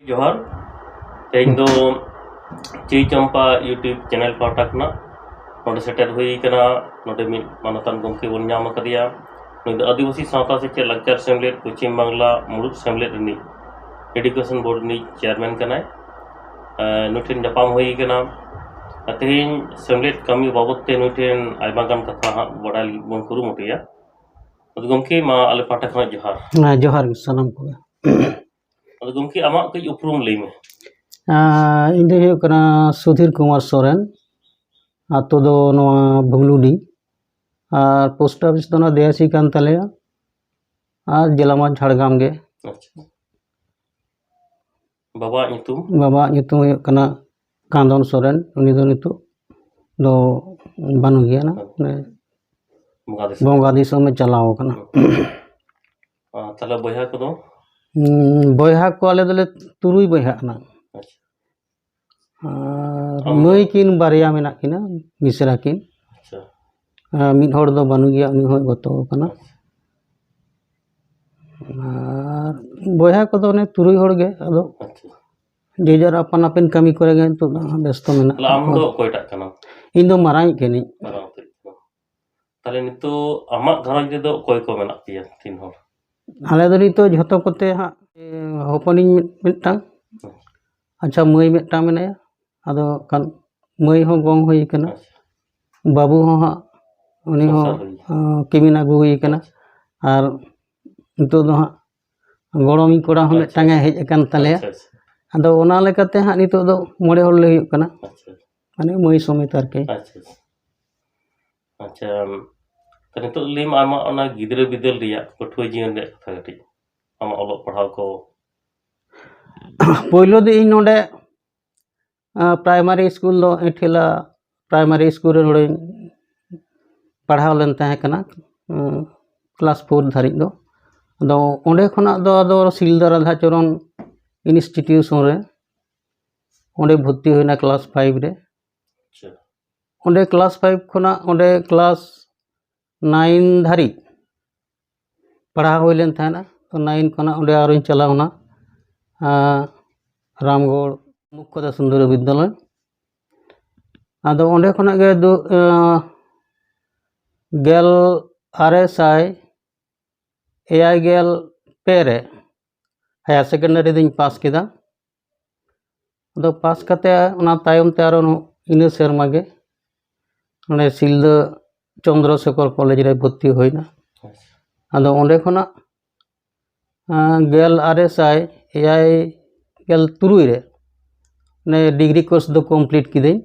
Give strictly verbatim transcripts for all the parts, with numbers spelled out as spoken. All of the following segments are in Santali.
ᱡᱚᱦᱟᱨ᱾ ᱛᱮᱦᱮᱧ ᱫᱚ ᱪᱟᱹᱭ ᱪᱟᱢᱯᱟ YouTube channel ᱯᱟᱦᱴᱟ ᱠᱷᱚᱱᱟᱜ ᱱᱚᱰᱮ ᱥᱮᱴᱮᱨ ᱦᱩᱭ ᱠᱟᱱᱟ᱾ ᱱᱚᱰᱮ ᱢᱤᱫ ᱢᱟᱱᱚᱛᱟᱱ ᱜᱚᱢᱠᱮ ᱵᱚᱱ ᱧᱟᱢ ᱟᱠᱟᱫᱮᱭᱟ᱾ ᱱᱩᱭ ᱫᱚ ᱟᱹᱫᱤᱵᱟᱹᱥᱤ ᱥᱟᱶᱛᱟ ᱥᱮᱪᱮᱫ ᱞᱟᱠᱪᱟᱨ ᱥᱮᱢᱞᱮᱫ ᱯᱚᱪᱷᱤᱢ ᱵᱟᱝᱞᱟ ᱢᱩᱲᱩᱫ ᱥᱮᱢᱞᱮᱫ ᱨᱤᱱᱤᱡ education board ᱨᱤᱱᱤᱡ chairman ᱠᱟᱱᱟᱭ᱾ ᱮᱸ, ᱱᱩᱭ ᱴᱷᱮᱱ ᱧᱟᱯᱟᱢ ᱦᱩᱭ ᱠᱟᱱᱟ᱾ ᱟᱨ ᱛᱮᱦᱮᱧ ᱥᱮᱢᱞᱮᱫ ᱠᱟᱹᱢᱤ ᱵᱟᱵᱚᱫ ᱛᱮ ᱱᱩᱭ ᱴᱷᱮᱱ ᱟᱭᱢᱟ ᱜᱟᱱ ᱠᱟᱛᱷᱟ ᱦᱟᱸᱜ ᱵᱟᱰᱟᱭ ᱞᱟᱹᱜᱤᱫ ᱵᱚᱱ ᱠᱩᱨᱩᱢᱩᱴᱩᱭᱟ᱾ ᱟᱫᱚ ᱜᱚᱢᱠᱮ, ᱢᱟ ᱟᱞᱮ ᱯᱟᱦᱴᱟ ᱠᱷᱚᱱᱟᱜ ᱡᱚᱦᱟᱨ᱾ ᱦᱮᱸ, ᱡᱚᱦᱟᱨ ᱜᱮ ᱥᱟᱱᱟᱢ ᱠᱚᱜᱮ᱾ ᱟᱫᱚ ᱜᱚᱢᱠᱮ, ᱟᱢᱟᱜ ᱠᱟᱹᱡ ᱩᱯᱨᱩᱢ ᱞᱟᱹᱭ ᱢᱮ᱾ ᱟᱸ, ᱤᱧ ᱫᱚᱧ ᱦᱩᱭᱩᱜ ᱠᱟᱱᱟ ᱥᱩᱫᱷᱤᱨ ᱠᱩᱢᱟᱨ ᱥᱚᱨᱮᱱ᱾ ᱟᱛᱳ ᱫᱚ ᱱᱚᱣᱟ ᱵᱷᱩᱜᱽᱞᱩᱰᱤ ᱟᱨ post office ᱫᱚ ᱱᱚᱣᱟ ᱫᱮᱭᱟᱥᱤ ᱠᱟᱱ ᱛᱟᱞᱮᱭᱟ ᱟᱨ ᱡᱮᱞᱟ ᱢᱟ ᱡᱷᱟᱲᱜᱨᱟᱢ ᱜᱮ᱾ ᱟᱪᱪᱷᱟ᱾ ᱵᱟᱵᱟᱣᱟᱜ ᱧᱩᱛᱩᱢ? ᱵᱟᱵᱟᱣᱟᱜ ᱧᱩᱛᱩᱢ ᱦᱩᱭᱩᱜ ᱠᱟᱱᱟ ᱠᱟᱸᱫᱚᱱ ᱥᱚᱨᱮᱱ᱾ ᱩᱱᱤ ᱫᱚ ᱱᱤᱛᱚᱜ ᱫᱚ ᱵᱟᱹᱱᱩᱜ ᱜᱮᱭᱟ ᱱᱟ, ᱦᱮᱸ᱾ ᱢᱟᱱᱮ ᱵᱚᱸᱜᱟ ᱫᱤᱥᱚᱢ᱾ ᱵᱚᱸᱜᱟ ᱫᱤᱥᱚᱢᱮ ᱪᱟᱞᱟᱣ ᱟᱠᱟᱱᱟ᱾ ᱦᱮᱸ᱾ ᱟᱨ ᱛᱟᱦᱞᱮ ᱵᱚᱭᱦᱟ ᱠᱚᱫᱚ? ᱩᱸ, ᱵᱚᱭᱦᱟ ᱠᱚ ᱟᱞᱮ ᱫᱚᱞᱮ ᱛᱩᱨᱩᱭ ᱵᱚᱭᱦᱟᱜ ᱠᱟᱱᱟ᱾ ᱟᱪᱪᱷᱟ᱾ ᱟᱨ ᱟᱢ ᱫᱚ? ᱢᱟᱹᱭ ᱠᱤᱱ ᱵᱟᱨᱭᱟ ᱢᱮᱱᱟᱜ ᱠᱤᱱᱟ, ᱢᱤᱥᱨᱟ ᱠᱤᱱ᱾ ᱟᱪᱪᱷᱟ᱾ ᱟᱨ ᱢᱤᱫ ᱦᱚᱲ ᱫᱚ ᱵᱟᱹᱱᱩᱜ ᱜᱮᱭᱟ, ᱩᱱᱤ ᱦᱚᱸᱭ ᱜᱚᱛᱚ ᱟᱠᱟᱱᱟ᱾ ᱟᱪᱪᱷᱟ᱾ ᱟᱨ ᱵᱚᱭᱦᱟ ᱠᱚᱫᱚ ᱚᱱᱮ ᱛᱩᱨᱩᱭ ᱦᱚᱲ ᱜᱮ, ᱟᱫᱚ ᱟᱪᱪᱷᱟ᱾ ᱡᱮ ᱡᱟᱨ ᱟᱯᱟᱱ ᱟᱹᱯᱤᱱ ᱠᱟᱹᱢᱤ ᱠᱚᱨᱮ ᱜᱮ ᱱᱤᱛᱚᱜ ᱫᱚ ᱵᱮᱥᱛᱚ ᱢᱮᱱᱟᱜ ᱛᱟᱦᱞᱮ ᱟᱢ ᱠᱚᱣᱟ᱾ ᱫᱚ ᱚᱠᱚᱭᱴᱟᱜ ᱠᱟᱱᱟᱢ? ᱤᱧ ᱫᱚ ᱢᱟᱨᱟᱝᱤᱡ ᱠᱟᱹᱱᱟᱹᱧ᱾ ᱢᱟᱨᱟᱝ ᱩᱛᱟᱹᱨᱤᱡ ᱠᱟᱱᱟᱢ᱾ ᱛᱟᱦᱞᱮ ᱱᱤᱛᱚᱜ ᱟᱢᱟᱜ ᱜᱷᱟᱨᱚᱸᱡᱽ ᱨᱮᱫᱚ ᱚᱠᱚᱭ ᱠᱚ ᱢᱮᱱᱟᱜ ᱯᱮᱭᱟ, ᱛᱤᱱ ᱦᱚᱲ? ᱟᱞᱮ ᱫᱚ ᱱᱤᱛᱚᱜ ᱡᱷᱚᱛᱚ ᱠᱚᱛᱮ ᱦᱟᱸᱜ, ᱮ, ᱦᱚᱯᱚᱱᱤᱧ ᱢᱤᱫ-, ᱢᱤᱫᱴᱟᱝ᱾ ᱦᱮᱸ᱾ ᱟᱪᱪᱷᱟ, ᱢᱟᱹᱭ ᱢᱤᱫᱴᱟᱝ ᱢᱮᱱᱟᱭᱟ᱾ ᱟᱫᱚ ᱠᱷᱟᱱ ᱢᱟᱹᱭ ᱦᱚᱸ ᱜᱚᱝ ᱦᱩᱭ ᱠᱟᱱᱟ᱾ ᱟᱪᱪᱷᱟ᱾ ᱵᱟᱹᱵᱩ ᱦᱚᱸ ᱦᱟᱸᱜ ᱩᱱᱤ ᱦᱚᱸ, ᱥᱚᱝᱥᱟᱨ ᱦᱩᱭ᱾ ᱟᱸ, ᱠᱤᱢᱤᱱ ᱟᱹᱜᱩ ᱦᱩᱭ ᱠᱟᱱᱟ᱾ ᱟᱪᱪᱷᱟ᱾ ᱟᱨ ᱱᱤᱛᱚᱜ ᱫᱚ ᱦᱟᱸᱜ ᱜᱚᱲᱚᱢᱤᱧ ᱠᱚᱲᱟ ᱦᱚᱸ ᱟᱪᱪᱷᱟ, ᱢᱤᱫᱴᱟᱝ ᱮ ᱟᱪᱪᱷᱟ᱾ ᱦᱮᱡ ᱟᱠᱟᱱ ᱛᱟᱞᱮᱭᱟ᱾ ᱟᱪᱪᱷᱟ, ᱟᱪᱪᱷᱟ᱾ ᱟᱫᱚ ᱚᱱᱟ ᱞᱮᱠᱟᱛᱮ ᱦᱟᱸᱜ ᱱᱤᱛᱚᱜ ᱫᱚ ᱢᱚᱬᱮ ᱦᱚᱲ ᱞᱮ ᱦᱩᱭᱩᱜ ᱠᱟᱱᱟ᱾ ᱟᱪᱪᱷᱟ᱾ ᱢᱟᱱᱮ ᱢᱟᱹᱭ ᱥᱚᱢᱮᱛ ᱟᱨᱠᱤ᱾ ᱟᱪᱪᱷᱟ, ᱟᱪᱪᱷᱟ᱾ ᱟᱪᱪᱷᱟ, ᱛᱚ ᱱᱤᱛᱚᱜ ᱞᱟᱹᱭ ᱢᱮ ᱟᱢᱟᱜ ᱚᱱᱟ ᱜᱤᱫᱽᱨᱟᱹ ᱵᱤᱫᱟᱹᱞ ᱨᱮᱭᱟᱜ, ᱯᱟᱹᱴᱷᱩᱣᱟᱹ ᱡᱤᱭᱚᱱ ᱨᱮᱭᱟᱜ ᱠᱟᱛᱷᱟ ᱠᱟᱹᱴᱤᱡ, ᱟᱢᱟᱜ ᱚᱞᱚᱜ ᱯᱟᱲᱦᱟᱣ ᱠᱚ᱾ ᱯᱳᱭᱞᱳ ᱫᱚ ᱤᱧ ᱱᱚᱰᱮ, ᱟᱸ, primary school ᱫᱚ ᱮᱸᱴᱷᱮᱞᱟ primary school ᱨᱮ ᱱᱚᱰᱮᱧ ᱯᱟᱲᱦᱟᱣ ᱞᱮᱱ ᱛᱟᱦᱮᱸ ᱠᱟᱱᱟ, ᱩᱸ, class four ᱫᱷᱟᱹᱨᱤᱡ ᱫᱚ᱾ ᱟᱫᱚ ᱚᱸᱰᱮ ᱠᱷᱚᱱᱟᱜ ᱫᱚ ᱟᱫᱚ ᱥᱤᱞᱫᱟᱹ ᱨᱟᱫᱷᱟᱪᱚᱨᱚᱱ institution ᱨᱮ, ᱚᱸᱰᱮ ᱵᱷᱚᱨᱛᱤ ᱦᱩᱭᱱᱟ class five ᱨᱮ᱾ ᱟᱪᱪᱷᱟ᱾ ᱚᱸᱰᱮ class five ᱠᱷᱚᱱᱟᱜ ᱚᱸᱰᱮ class nine ᱫᱷᱟᱹᱨᱤᱡ ᱯᱟᱲᱦᱟᱣ ᱦᱩᱭ ᱞᱮᱱ ᱛᱟᱦᱮᱱᱟ᱾ ᱛᱚ, nine ᱠᱷᱚᱱᱟᱜ ᱚᱸᱰᱮ ᱟᱨᱚᱧ ᱪᱟᱞᱟᱣᱱᱟ, ᱟᱨ ᱨᱟᱢᱜᱚᱲ ᱢᱩᱠᱠᱷᱚᱫᱟ ᱥᱩᱱᱫᱚᱨᱤ ᱵᱤᱫᱽᱫᱟᱞᱚᱭ᱾ ᱟᱫᱚ ᱚᱸᱰᱮ ᱠᱷᱚᱱᱟᱜ ᱜᱮ ᱫᱩ ᱜᱮᱞ ᱟᱨᱮ ᱥᱟᱭ ᱮᱭᱟᱭ ᱜᱮᱞ ᱯᱮ ᱨᱮ ᱦᱟᱭᱟᱨ ᱥᱮᱠᱮᱱᱰᱟᱨᱤ ᱫᱚᱧ ᱯᱟᱥ ᱠᱮᱫᱟ᱾ ᱟᱫᱚ ᱯᱟᱥ ᱠᱟᱛᱮ ᱚᱱᱟ ᱛᱟᱭᱚᱢ ᱛᱮ ᱟᱨᱚ ᱤᱱᱟᱹ ᱥᱮᱨᱢᱟ ᱜᱮ ᱱᱚᱰᱮ ᱥᱤᱞᱫᱟᱹ ᱪᱚᱱᱫᱨᱚ ᱥᱮᱠᱷᱚᱨ ᱠᱚᱞᱮᱡᱽ ᱨᱮ ᱵᱷᱚᱨᱛᱤ ᱦᱩᱭᱱᱟ᱾ ᱟᱫᱚ ᱚᱸᱰᱮ ᱠᱷᱚᱱᱟᱜ ᱜᱮᱞ ᱟᱨᱮ ᱥᱟᱭ ᱮᱭᱟᱭ ᱜᱮᱞ ᱛᱩᱨᱩᱭ ᱨᱮ ᱚᱱᱮ ᱰᱤᱜᱽᱨᱤ ᱠᱳᱨᱥ ᱫᱚ ᱠᱚᱢᱯᱞᱤᱴ ᱠᱤᱫᱟᱹᱧ᱾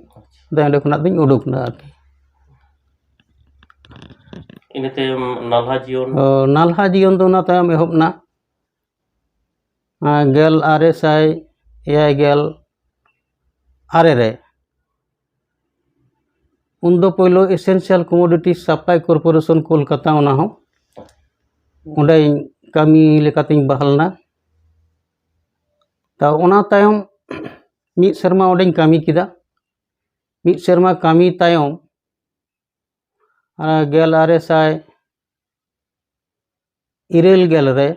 ᱟᱫᱚ ᱚᱸᱰᱮ ᱠᱷᱚᱱᱟᱜ ᱫᱚᱧ ᱩᱰᱩᱠ ᱮᱱᱟ ᱟᱨᱠᱤ᱾ ᱤᱱᱟᱹ ᱛᱟᱭᱚᱢ ᱱᱟᱞᱦᱟ ᱡᱤᱭᱚᱱ? ᱱᱟᱞᱦᱟ ᱡᱤᱭᱚᱱ ᱫᱚ ᱚᱱᱟ ᱛᱟᱭᱚᱢ ᱮᱦᱚᱵ ᱮᱱᱟ᱾ ᱜᱮᱞ ᱟᱨᱮ ᱥᱟᱭ ᱮᱭᱟᱭ ᱜᱮᱞ ᱟᱨᱮ ᱨᱮ ᱩᱱᱫᱚ ᱯᱳᱭᱞᱳ essential commodity supply corporation Kolkata, ᱚᱱᱟ ᱦᱚᱸ ᱚᱸᱰᱮᱧ ᱠᱟᱹᱢᱤ ᱞᱮᱠᱟᱛᱤᱧ ᱵᱟᱦᱟᱞ ᱮᱱᱟ᱾ ᱛᱟ ᱚᱱᱟ ᱛᱟᱭᱚᱢ ᱢᱤᱫ ᱥᱮᱨᱢᱟ ᱚᱸᱰᱮᱧ ᱠᱟᱹᱢᱤ ᱠᱮᱫᱟ᱾ ᱢᱤᱫ ᱥᱮᱨᱢᱟ ᱠᱟᱹᱢᱤ ᱛᱟᱭᱚᱢ ᱜᱮᱞ ᱟᱨᱮ ᱥᱟᱭ ᱤᱨᱟᱹᱞ ᱜᱮᱞ ᱨᱮ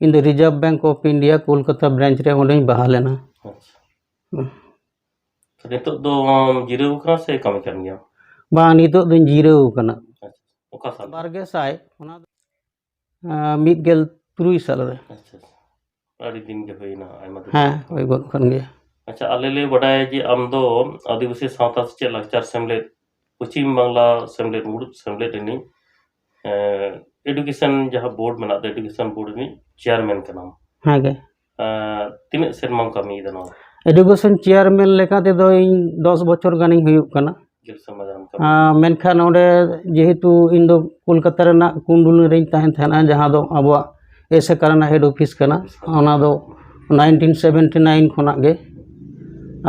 ᱤᱧ ᱫᱚ reserve bank of India Kolkata branch ᱨᱮ ᱚᱸᱰᱮᱧ ᱵᱟᱦᱟᱞ ᱮᱱᱟ᱾ ᱟᱪᱪᱷᱟ᱾ ᱱᱤᱛᱚᱜ ᱫᱚ ᱡᱤᱨᱟᱹᱣ ᱠᱟᱱᱟ ᱥᱮ ᱠᱟᱹᱢᱤ ᱠᱟᱱ ᱜᱮᱭᱟ? ᱵᱟᱝ, ᱱᱤᱛᱚᱜ ᱫᱚᱧ ᱡᱤᱨᱟᱹᱣ ᱠᱟᱱᱟ᱾ ᱚᱠᱟ ᱥᱟᱞ? ᱵᱟᱨ ᱜᱮ ᱥᱟᱭ ᱚᱱᱟ ᱫᱚ ᱢᱤᱫ ᱜᱮᱞ ᱛᱩᱨᱩᱭ ᱥᱟᱞ ᱨᱮ᱾ ᱟᱪᱪᱷᱟ, ᱟᱹᱰᱤ ᱫᱤᱱ ᱜᱮ ᱦᱩᱭᱱᱟ, ᱟᱭᱢᱟ ᱫᱤᱱ᱾ ᱦᱮᱸ, ᱦᱩᱭ ᱜᱚᱫ ᱠᱟᱱ ᱜᱮᱭᱟ᱾ ᱟᱪᱪᱷᱟ, ᱟᱞᱮ ᱞᱮ ᱵᱟᱰᱟᱭᱟ ᱡᱮ ᱟᱢ ᱫᱚ ᱟᱹᱫᱤᱵᱟᱹᱥᱤ ᱥᱟᱶᱛᱟ ᱥᱮᱪᱮᱫ ᱞᱟᱠᱪᱟᱨ ᱥᱮᱢᱞᱮᱫ, ᱯᱚᱪᱷᱤᱢ ᱵᱟᱝᱞᱟ ᱥᱮᱢᱞᱮᱫ, ᱢᱩᱲᱩᱫ ᱥᱮᱢᱞᱮᱫ ᱨᱤᱱᱤᱡ ᱮᱰᱩᱠᱮᱥᱚᱱ ᱡᱟᱦᱟᱸ ᱵᱳᱨᱰ ᱢᱮᱱᱟᱜ ᱫᱚ, ᱮᱰᱩᱠᱮᱥᱚᱱ ᱵᱳᱨᱰ ᱨᱤᱱᱤᱡ ᱪᱮᱭᱟᱨᱢᱮᱱ ᱠᱟᱱᱟᱢ᱾ ᱦᱮᱸ ᱜᱮ᱾ ᱛᱤᱱᱟᱹᱜ ᱥᱮᱨᱢᱟᱢ ᱠᱟᱹᱢᱤᱭᱮᱫᱟ ᱱᱚᱣᱟ? ᱮᱰᱩᱠᱮᱥᱚᱱ ᱪᱮᱭᱟᱨᱢᱮᱱ ᱞᱮᱠᱟ ᱛᱮᱫᱚ ᱤᱧ ᱫᱚᱥ ᱵᱚᱪᱷᱚᱨ ᱜᱟᱱᱤᱧ ᱦᱩᱭᱩᱜ ᱠᱟᱱᱟ᱾ ᱜᱮᱞ ᱥᱮᱨᱢᱟ ᱜᱟᱱ᱾ ᱢᱮᱱᱠᱷᱟᱱ ᱚᱸᱰᱮ ᱡᱮᱦᱮᱛᱩ ᱤᱧ ᱫᱚ ᱠᱳᱞᱠᱟᱛᱟ ᱨᱮᱱᱟᱜ ᱠᱩᱱᱰᱩᱞᱤ ᱨᱮᱧ ᱛᱟᱦᱮᱱ ᱛᱟᱦᱮᱱᱟ, ᱡᱟᱦᱟᱸ ᱫᱚ ᱟᱵᱚᱣᱟᱜ ᱮᱥᱮᱠᱟ ᱨᱮᱱᱟᱜ ᱦᱮᱰ ᱚᱯᱷᱤᱥ ᱠᱟᱱᱟ᱾ ᱚᱱᱟ ᱫᱚ ᱱᱟᱭᱤᱱᱴᱤᱱ ᱥᱮᱵᱷᱮᱱᱴᱤ ᱱᱟᱭᱤᱱ ᱠᱷᱚᱱᱟᱜ ᱜᱮ᱾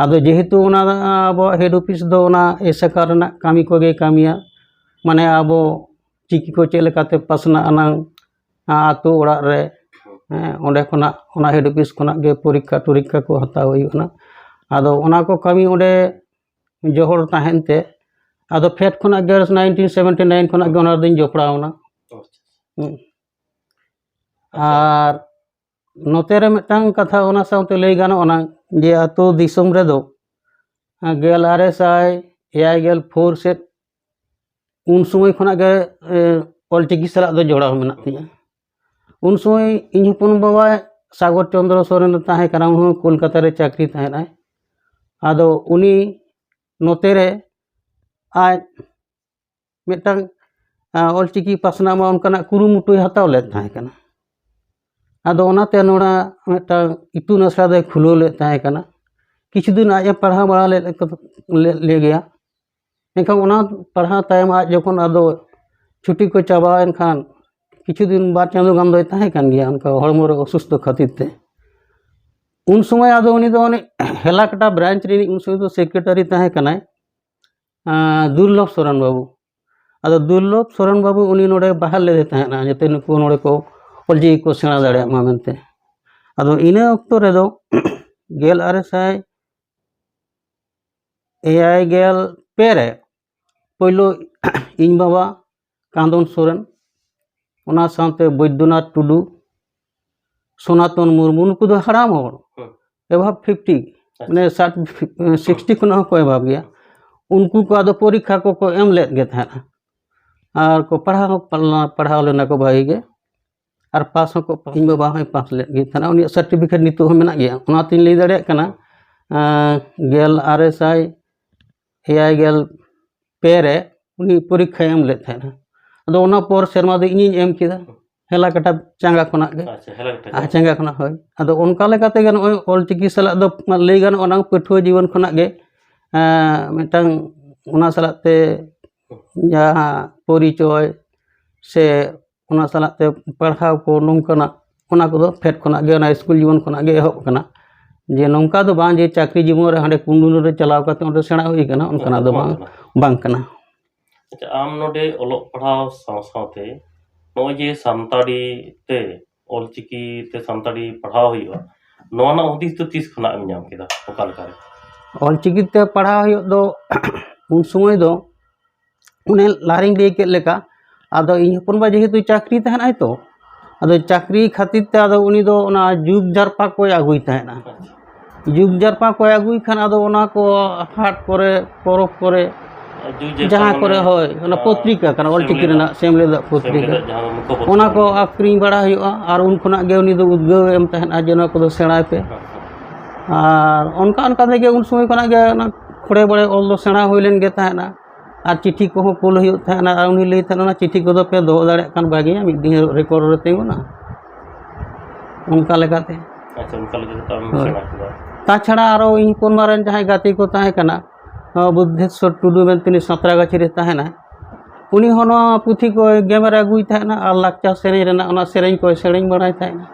ᱟᱫᱚ ᱡᱮᱦᱮᱛᱩ ᱚᱱᱟ ᱟᱵᱚᱣᱟᱜ ᱦᱮᱰ ᱚᱯᱷᱤᱥ ᱫᱚ ᱚᱱᱟ ᱮᱥᱮᱠᱟ ᱨᱮᱱᱟᱜ ᱠᱟᱹᱢᱤ ᱠᱚᱜᱮ ᱠᱟᱹᱢᱤᱭᱟ, ᱢᱟᱱᱮ ᱟᱵᱚ ᱪᱤᱠᱤ ᱠᱚ ᱪᱮᱫ ᱞᱮᱠᱟᱛᱮ ᱯᱟᱥᱱᱟᱜ ᱟᱱᱟᱝ ᱟᱛᱳ ᱚᱲᱟᱜ ᱨᱮ, ᱦᱮᱸ, ᱚᱸᱰᱮ ᱠᱷᱚᱱᱟᱜ, ᱚᱱᱟ ᱦᱮᱰ ᱚᱯᱷᱤᱥ ᱠᱷᱚᱱᱟᱜ ᱜᱮ ᱯᱚᱨᱤᱠᱠᱷᱟ ᱴᱚᱨᱤᱠᱠᱷᱟ ᱠᱚ ᱦᱟᱛᱟᱣ ᱦᱩᱭᱩᱜ ᱠᱟᱱᱟ᱾ ᱟᱫᱚ ᱚᱱᱟ ᱠᱚ ᱠᱟᱹᱢᱤ ᱚᱸᱰᱮ ᱡᱚᱦᱚᱲ ᱛᱟᱦᱮᱱ ᱛᱮ, ᱟᱫᱚ ᱯᱷᱮᱰ ᱠᱷᱚᱱᱟᱜ ᱜᱮ ᱱᱟᱭᱤᱱᱴᱤᱱ ᱥᱮᱵᱷᱮᱱᱴᱤ ᱱᱟᱭᱤᱱ ᱠᱷᱚᱱᱟᱜ ᱜᱮ ᱚᱱᱟ ᱨᱮᱫᱚᱧ ᱡᱚᱯᱲᱟᱣ ᱮᱱᱟ᱾ ᱦᱩᱸ᱾ ᱟᱨ ᱱᱚᱛᱮ ᱨᱮ ᱢᱤᱫᱴᱟᱝ ᱠᱟᱛᱷᱟ ᱚᱱᱟ ᱥᱟᱶᱛᱮ ᱞᱟᱹᱭ ᱜᱟᱱᱚᱜᱼᱟ ᱜᱮ, ᱟᱹᱛᱩ ᱫᱤᱥᱚᱢ ᱨᱮᱫᱚ ᱜᱮᱞ ᱟᱨᱮ ᱥᱟᱭ ᱮᱭᱟᱭ ᱜᱮᱞ ᱯᱷᱳᱨ ᱥᱮᱫ, ᱩᱱ ᱥᱚᱢᱚᱭ ᱠᱷᱚᱱᱟᱜ ᱜᱮ ᱚᱞᱪᱤᱠᱤ ᱥᱟᱞᱟᱜ ᱫᱚ ᱡᱚᱲᱟᱣ ᱢᱮᱱᱟᱜ ᱛᱤᱧᱟᱹ᱾ ᱩᱱ ᱥᱚᱢᱚᱭ ᱤᱧ ᱦᱚᱯᱚᱱ ᱵᱟᱵᱟ ᱥᱟᱜᱚᱨ ᱪᱚᱸᱫᱽᱨᱚ ᱥᱚᱨᱮᱱ ᱮ ᱛᱟᱦᱮᱸ ᱠᱟᱱᱟ, ᱩᱱᱤ ᱦᱚᱸ ᱠᱳᱞᱠᱟᱛᱟ ᱨᱮ ᱪᱟᱹᱠᱨᱤ ᱛᱟᱦᱮᱸᱱᱟᱭ᱾ ᱟᱫᱚ ᱩᱱᱤ ᱱᱚᱛᱮ ᱨᱮ ᱟᱡ ᱢᱤᱫᱴᱟᱝ ᱚᱞᱪᱤᱠᱤ ᱯᱟᱥᱱᱟᱣ ᱢᱟ ᱚᱱᱠᱟᱱᱟᱜ ᱠᱩᱨᱩᱢᱩᱴᱩᱭ ᱦᱟᱛᱟᱣ ᱞᱮᱫ ᱛᱟᱦᱮᱸ ᱠᱟᱱᱟ᱾ ᱟᱫᱚ ᱚᱱᱟᱛᱮ ᱱᱚᱰᱮ ᱢᱤᱫᱴᱟᱝ ᱤᱛᱩᱱ ᱟᱥᱲᱟ ᱫᱚᱭ ᱠᱷᱩᱞᱟᱹᱣ ᱞᱮᱫ ᱛᱟᱦᱮᱸ ᱠᱟᱱᱟ᱾ ᱠᱤᱪᱷᱩ ᱫᱤᱱ ᱟᱡ ᱮ ᱯᱟᱲᱦᱟᱣ ᱵᱟᱲᱟ ᱞᱮᱫ ᱞᱮᱫ ᱜᱮᱭᱟ᱾ ᱢᱮᱱᱠᱷᱟᱱ ᱚᱱᱟ ᱯᱟᱲᱦᱟᱣ ᱛᱟᱭᱚᱢ ᱟᱡ ᱡᱚᱠᱷᱚᱱ ᱟᱫᱚ ᱪᱷᱩᱴᱤ ᱠᱚ ᱪᱟᱵᱟᱭᱮᱱ ᱠᱷᱟᱱ, ᱠᱤᱪᱷᱩ ᱫᱤᱱ ᱵᱟᱨ ᱪᱟᱸᱫᱳ ᱜᱟᱱ ᱫᱚᱭ ᱛᱟᱦᱮᱸ ᱠᱟᱱ ᱜᱮᱭᱟ ᱚᱱᱠᱟ ᱦᱚᱲᱢᱚ ᱨᱮ ᱚᱥᱩᱥᱛᱷᱚ ᱠᱷᱟᱹᱛᱤᱨ ᱛᱮ᱾ ᱩᱱ ᱥᱚᱢᱚᱭ ᱟᱫᱚ ᱩᱱᱤ ᱫᱚ ᱚᱱᱮ ᱦᱮᱞᱟᱠᱟᱴᱟ ᱵᱨᱟᱧᱪ ᱨᱤᱱᱤᱡ ᱩᱱ ᱥᱚᱢᱚᱭ ᱫᱚ ᱥᱮᱠᱨᱮᱴᱟᱨᱤ ᱛᱟᱦᱮᱸ ᱠᱟᱱᱟᱭ, ᱫᱩᱨᱞᱚᱵᱷ ᱥᱚᱨᱮᱱ ᱵᱟᱹᱵᱩ᱾ ᱟᱫᱚ ᱫᱩᱨᱞᱚᱵᱷ ᱥᱚᱨᱮᱱ ᱵᱟᱹᱵᱩ ᱩᱱᱤ ᱱᱚᱰᱮ ᱵᱟᱦᱟᱞ ᱞᱮᱫᱮ ᱛᱟᱦᱮᱸᱱᱟ, ᱡᱟᱛᱮ ᱱᱩᱠᱩ ᱱᱚᱰᱮ ᱠᱚ ᱚᱞᱪᱤᱠᱤ ᱠᱚ ᱥᱮᱬᱟ ᱫᱟᱲᱮᱭᱟᱜ ᱢᱟ ᱢᱮᱱᱛᱮ᱾ ᱟᱫᱚ ᱤᱱᱟᱹ ᱚᱠᱛᱚ ᱨᱮᱫᱚ ᱜᱮᱞ ᱟᱨᱮ ᱥᱟᱭ ᱮᱭᱟᱭ ᱜᱮᱞ ᱯᱮ ᱨᱮ ᱯᱳᱭᱞᱳ ᱤᱧ ᱵᱟᱵᱟ ᱠᱟᱸᱫᱚᱱ ᱥᱚᱨᱮᱱ, ᱚᱱᱟ ᱥᱟᱶᱛᱮ ᱵᱳᱭᱫᱚᱱᱟᱛᱷ ᱴᱩᱰᱩ, ᱥᱚᱱᱟᱛᱚᱱ ᱢᱩᱨᱢᱩ, ᱱᱩᱠᱩ ᱫᱚ ᱦᱟᱲᱟᱢ ᱦᱚᱲ, ᱦᱩᱸ᱾ ᱮᱵᱷᱟᱵ ᱯᱷᱤᱯᱴᱤ, ᱟᱪᱪᱷᱟ᱾ ᱢᱟᱱᱮ ᱥᱟᱴ, ᱥᱤᱠᱥᱴᱤ ᱠᱷᱚᱱᱟᱜ ᱦᱚᱸᱠᱚ ᱮᱵᱷᱟᱵ ᱜᱮᱭᱟ᱾ ᱩᱱᱠᱩ ᱠᱚ ᱟᱫᱚ ᱯᱚᱨᱤᱠᱠᱷᱟ ᱠᱚᱠᱚ ᱮᱢ ᱞᱮᱫ ᱜᱮ ᱛᱟᱦᱮᱸᱫ, ᱟᱨ ᱠᱚ ᱯᱟᱲᱦᱟᱣ, ᱯᱟᱲᱦᱟᱣ ᱞᱮᱱᱟ ᱠᱚ ᱵᱷᱟᱜᱤ ᱜᱮ, ᱟᱨ ᱯᱟᱥ ᱦᱚᱸᱠᱚ, ᱤᱧ ᱵᱟᱵᱟ ᱦᱚᱸᱭ ᱯᱟᱥ ᱞᱮᱫ ᱜᱮ ᱛᱟᱦᱮᱸᱫ, ᱩᱱᱤᱭᱟᱜ ᱥᱟᱨᱴᱤᱯᱷᱤᱠᱮᱴ ᱱᱤᱛᱚᱜ ᱦᱚᱸ ᱢᱮᱱᱟᱜ ᱜᱮᱭᱟ᱾ ᱚᱱᱟᱛᱤᱧ ᱞᱟᱹᱭ ᱫᱟᱲᱮᱭᱟᱜ ᱠᱟᱱᱟ, ᱜᱮᱞ ᱟᱨᱮ ᱥᱟᱭ ᱮᱭᱟᱭ ᱜᱮᱞ ᱯᱮ ᱨᱮ ᱩᱱᱤ ᱯᱚᱨᱤᱠᱠᱷᱟᱭ ᱮᱢ ᱞᱮᱫ ᱛᱟᱦᱮᱸᱱᱟ᱾ ᱟᱫᱚ ᱚᱱᱟ ᱯᱚᱨ ᱥᱮᱨᱢᱟ ᱫᱚ ᱤᱧᱤᱧ ᱮᱢ ᱠᱮᱫᱟ, ᱦᱮᱞᱟᱠᱟᱴᱟ ᱪᱟᱸᱜᱟ ᱠᱷᱚᱱᱟᱜ ᱜᱮ᱾ ᱟᱪᱪᱷᱟ, ᱦᱮᱞᱟᱠᱟᱴᱟ ᱟᱨ ᱪᱟᱸᱜᱟ᱾ ᱪᱟᱸᱜᱟ ᱠᱷᱚᱱᱟᱜ, ᱦᱳᱭ᱾ ᱟᱫᱚ ᱚᱱᱠᱟ ᱞᱮᱠᱟᱛᱮ ᱜᱮ ᱱᱚᱜᱼᱚᱭ ᱚᱞᱪᱤᱠᱤ ᱥᱟᱞᱟᱜ ᱫᱚ ᱞᱟᱹᱭ ᱜᱟᱱᱚᱜᱼᱟ, ᱚᱱᱟ ᱯᱟᱹᱴᱷᱩᱣᱟᱹ ᱡᱤᱵᱚᱱ ᱠᱷᱚᱱᱟᱜ ᱜᱮ, ᱮᱸ, ᱢᱤᱫᱴᱟᱝ ᱚᱱᱟ ᱥᱟᱞᱟᱜ ᱛᱮ ᱡᱟᱦᱟᱸ ᱯᱚᱨᱤᱪᱚᱭ ᱥᱮ ᱚᱱᱟ ᱥᱟᱞᱟᱜ ᱛᱮ ᱯᱟᱲᱦᱟᱣ ᱠᱚ ᱱᱚᱝᱠᱟᱱᱟᱜ, ᱚᱱᱟ ᱠᱚᱫᱚ ᱯᱷᱮᱰ ᱠᱷᱚᱱᱟᱜ ᱜᱮ, ᱚᱱᱟ ᱥᱠᱩᱞ ᱡᱤᱵᱚᱱ ᱠᱷᱚᱱᱟᱜ ᱜᱮ ᱮᱦᱚᱵ ᱠᱟᱱᱟ᱾ ᱡᱮ ᱱᱚᱝᱠᱟ ᱫᱚ ᱵᱟᱝ ᱡᱮ ᱪᱟᱹᱠᱨᱤ ᱡᱤᱵᱚᱱ ᱨᱮ ᱦᱟᱸᱰᱮ ᱠᱩᱱᱰᱩᱱ ᱨᱮ ᱪᱟᱞᱟᱣ ᱠᱟᱛᱮ ᱚᱸᱰᱮ ᱥᱮᱬᱟ ᱦᱩᱭ ᱠᱟᱱᱟ, ᱚᱱᱠᱟᱱᱟᱜ ᱫᱚ ᱵᱟᱝ, ᱵᱟᱝ ᱠᱟᱱᱟ᱾ ᱟᱪᱪᱷᱟ, ᱟᱢ ᱱᱚᱰᱮ ᱚᱞᱚᱜ ᱯᱟᱲᱦᱟᱣ ᱥᱟᱶ ᱥᱟᱶᱛᱮ ᱱᱚᱜᱼᱚᱭ ᱡᱮ ᱥᱟᱱᱛᱟᱲᱤ ᱛᱮ, ᱚᱞᱪᱤᱠᱤ ᱛᱮ ᱥᱟᱱᱛᱟᱲᱤ ᱯᱟᱲᱦᱟᱣ ᱦᱩᱭᱩᱜᱼᱟ, ᱱᱚᱣᱟ ᱨᱮᱱᱟᱜ ᱦᱩᱫᱤᱥ ᱫᱚ ᱛᱤᱥ ᱠᱷᱚᱱᱟᱜ ᱮᱢ ᱧᱟᱢ ᱠᱮᱫᱟ? ᱚᱠᱟ ᱞᱮᱠᱟᱨᱮ? ᱚᱞᱪᱤᱠᱤ ᱛᱮ ᱯᱟᱲᱦᱟᱣ ᱦᱩᱭᱩᱜ ᱫᱚ ᱩᱱ ᱥᱚᱢᱚᱭ ᱫᱚ ᱚᱱᱮ ᱞᱟᱦᱟᱨᱤᱧ ᱞᱟᱹᱭ ᱠᱮᱫ ᱞᱮᱠᱟ, ᱟᱫᱚ ᱤᱧ ᱦᱚᱯᱚᱱ ᱵᱟ ᱡᱮᱦᱮᱛᱩ ᱪᱟᱹᱠᱨᱤ ᱛᱟᱦᱮᱱᱟᱭ ᱛᱚ, ᱟᱫᱚ ᱪᱟᱹᱠᱨᱤ ᱠᱷᱟᱹᱛᱤᱨ ᱛᱮ ᱟᱫᱚ ᱩᱱᱤ ᱫᱚ ᱚᱱᱟ ᱡᱩᱜᱽ ᱡᱟᱨᱯᱟ ᱠᱚᱭ ᱟᱹᱜᱩᱭ ᱛᱟᱦᱮᱸᱫᱼᱟ᱾ ᱡᱩᱜᱽ ᱡᱟᱨᱯᱟ ᱠᱚᱭ ᱟᱹᱜᱩᱭ ᱠᱷᱟᱱ ᱟᱫᱚ ᱚᱱᱟ ᱠᱚ ᱦᱟᱴ ᱠᱚᱨᱮ, ᱯᱚᱨᱚᱵᱽ ᱠᱚᱨᱮ, ᱡᱩᱜᱽ ᱡᱟᱨᱯᱟ ᱡᱟᱦᱟᱸ ᱢᱟᱱᱮ ᱠᱚᱨᱮ, ᱦᱳᱭ, ᱚᱱᱟ ᱡᱟᱦᱟᱸ ᱯᱚᱛᱨᱤᱠᱟ ᱠᱟᱱᱟ, ᱚᱞᱪᱤᱠᱤ ᱥᱮᱢᱞᱮᱫᱟᱜ, ᱨᱮᱱᱟᱜ ᱥᱮᱢᱞᱮᱫᱟᱜ ᱯᱚᱛᱨᱤᱠᱟ᱾ ᱥᱮᱢᱞᱮᱫᱟᱜ ᱡᱟᱦᱟᱸ ᱢᱩᱠᱷᱚᱯᱚᱛᱨᱚ ᱚᱱᱟ ᱠᱚ ᱠᱟᱱᱟ᱾ ᱟᱹᱠᱷᱨᱤᱧ ᱵᱟᱲᱟ ᱦᱩᱭᱩᱜᱼᱟ ᱟᱨ ᱩᱱ ᱠᱷᱚᱱᱟᱜ ᱜᱮ ᱩᱱᱤ ᱫᱚ ᱩᱫᱽᱜᱟᱹᱣ ᱮ ᱮᱢ ᱛᱟᱦᱮᱸᱫᱼᱟ ᱡᱮ ᱱᱚᱣᱟ ᱠᱚᱫᱚ ᱥᱮᱬᱟᱭ ᱯᱮ᱾ ᱦᱮᱸ, ᱦᱮᱸ᱾ ᱟᱨ ᱚᱱᱠᱟ ᱚᱱᱠᱟ ᱛᱮᱜᱮ ᱩᱱ ᱥᱚᱢᱚᱭ ᱠᱷᱚᱱᱟᱜ ᱜᱮ ᱚᱱᱟ ᱠᱷᱚᱲᱮ ᱵᱚᱲᱮ ᱚᱞ ᱫᱚ ᱥᱮᱬᱟ ᱦᱩᱭ ᱞᱮᱱ ᱜᱮ ᱛᱟᱦᱮᱸᱫᱼᱟ᱾ ᱟᱨ ᱪᱤᱴᱷᱤ ᱠᱚᱦᱚᱸ ᱠᱩᱞ ᱦᱩᱭᱩᱜ ᱛᱟᱦᱮᱸᱫᱼᱟ᱾ ᱟᱨ ᱩᱱᱤ ᱞᱟᱹᱭ ᱛᱟᱦᱮᱸᱫ, "ᱚᱱᱟ ᱪᱤᱴᱷᱤ ᱠᱚᱫᱚ ᱯᱮ ᱫᱚᱦᱚ ᱫᱟᱲᱮᱭᱟᱜ ᱠᱷᱟᱱ ᱵᱷᱟᱜᱮᱭᱟ, ᱢᱤᱫ ᱫᱤᱱ ᱦᱤᱞᱳᱜ ᱨᱮᱠᱚᱨᱰ ᱨᱮ ᱛᱤᱸᱜᱩᱱᱟ", ᱚᱱᱠᱟ ᱞᱮᱠᱟᱛᱮ᱾ ᱟᱪᱪᱷᱟ, ᱚᱱᱠᱟ ᱞᱮᱠᱟᱛᱮ ᱟᱢ ᱦᱳᱭ᱾ ᱥᱮᱬᱟ ᱠᱮᱫᱟ᱾ ᱛᱟᱪᱷᱟᱲᱟ ᱟᱨᱚ ᱤᱧ ᱦᱚᱯᱚᱱ ᱵᱟ ᱨᱮᱱ ᱡᱟᱦᱟᱸᱭ ᱜᱟᱛᱮ ᱠᱚ ᱛᱟᱦᱮᱸ ᱠᱟᱱᱟ, ᱱᱚᱣᱟ ᱵᱩᱫᱽᱫᱷᱮᱥᱥᱚᱨ ᱴᱩᱰᱩ ᱢᱮᱱᱛᱮ, ᱩᱱᱤ ᱥᱟᱸᱛᱨᱟᱜᱟᱹᱪᱷᱤ ᱨᱮ ᱛᱟᱦᱮᱱᱟᱭ, ᱩᱱᱤ ᱦᱚᱸ ᱱᱚᱣᱟ ᱯᱩᱛᱷᱤ ᱠᱚᱭ ᱜᱮᱢᱮᱨ ᱟᱹᱜᱩᱭ ᱛᱟᱦᱮᱱᱟ ᱟᱨ ᱞᱟᱠᱪᱟᱨ ᱥᱮᱨᱮᱧ ᱨᱮᱱᱟᱜ ᱚᱱᱟ ᱥᱮᱨᱮᱧ ᱠᱚᱭ ᱥᱮᱨᱮᱧ ᱵᱟᱲᱟᱭ ᱛᱟᱦᱮᱱᱟ᱾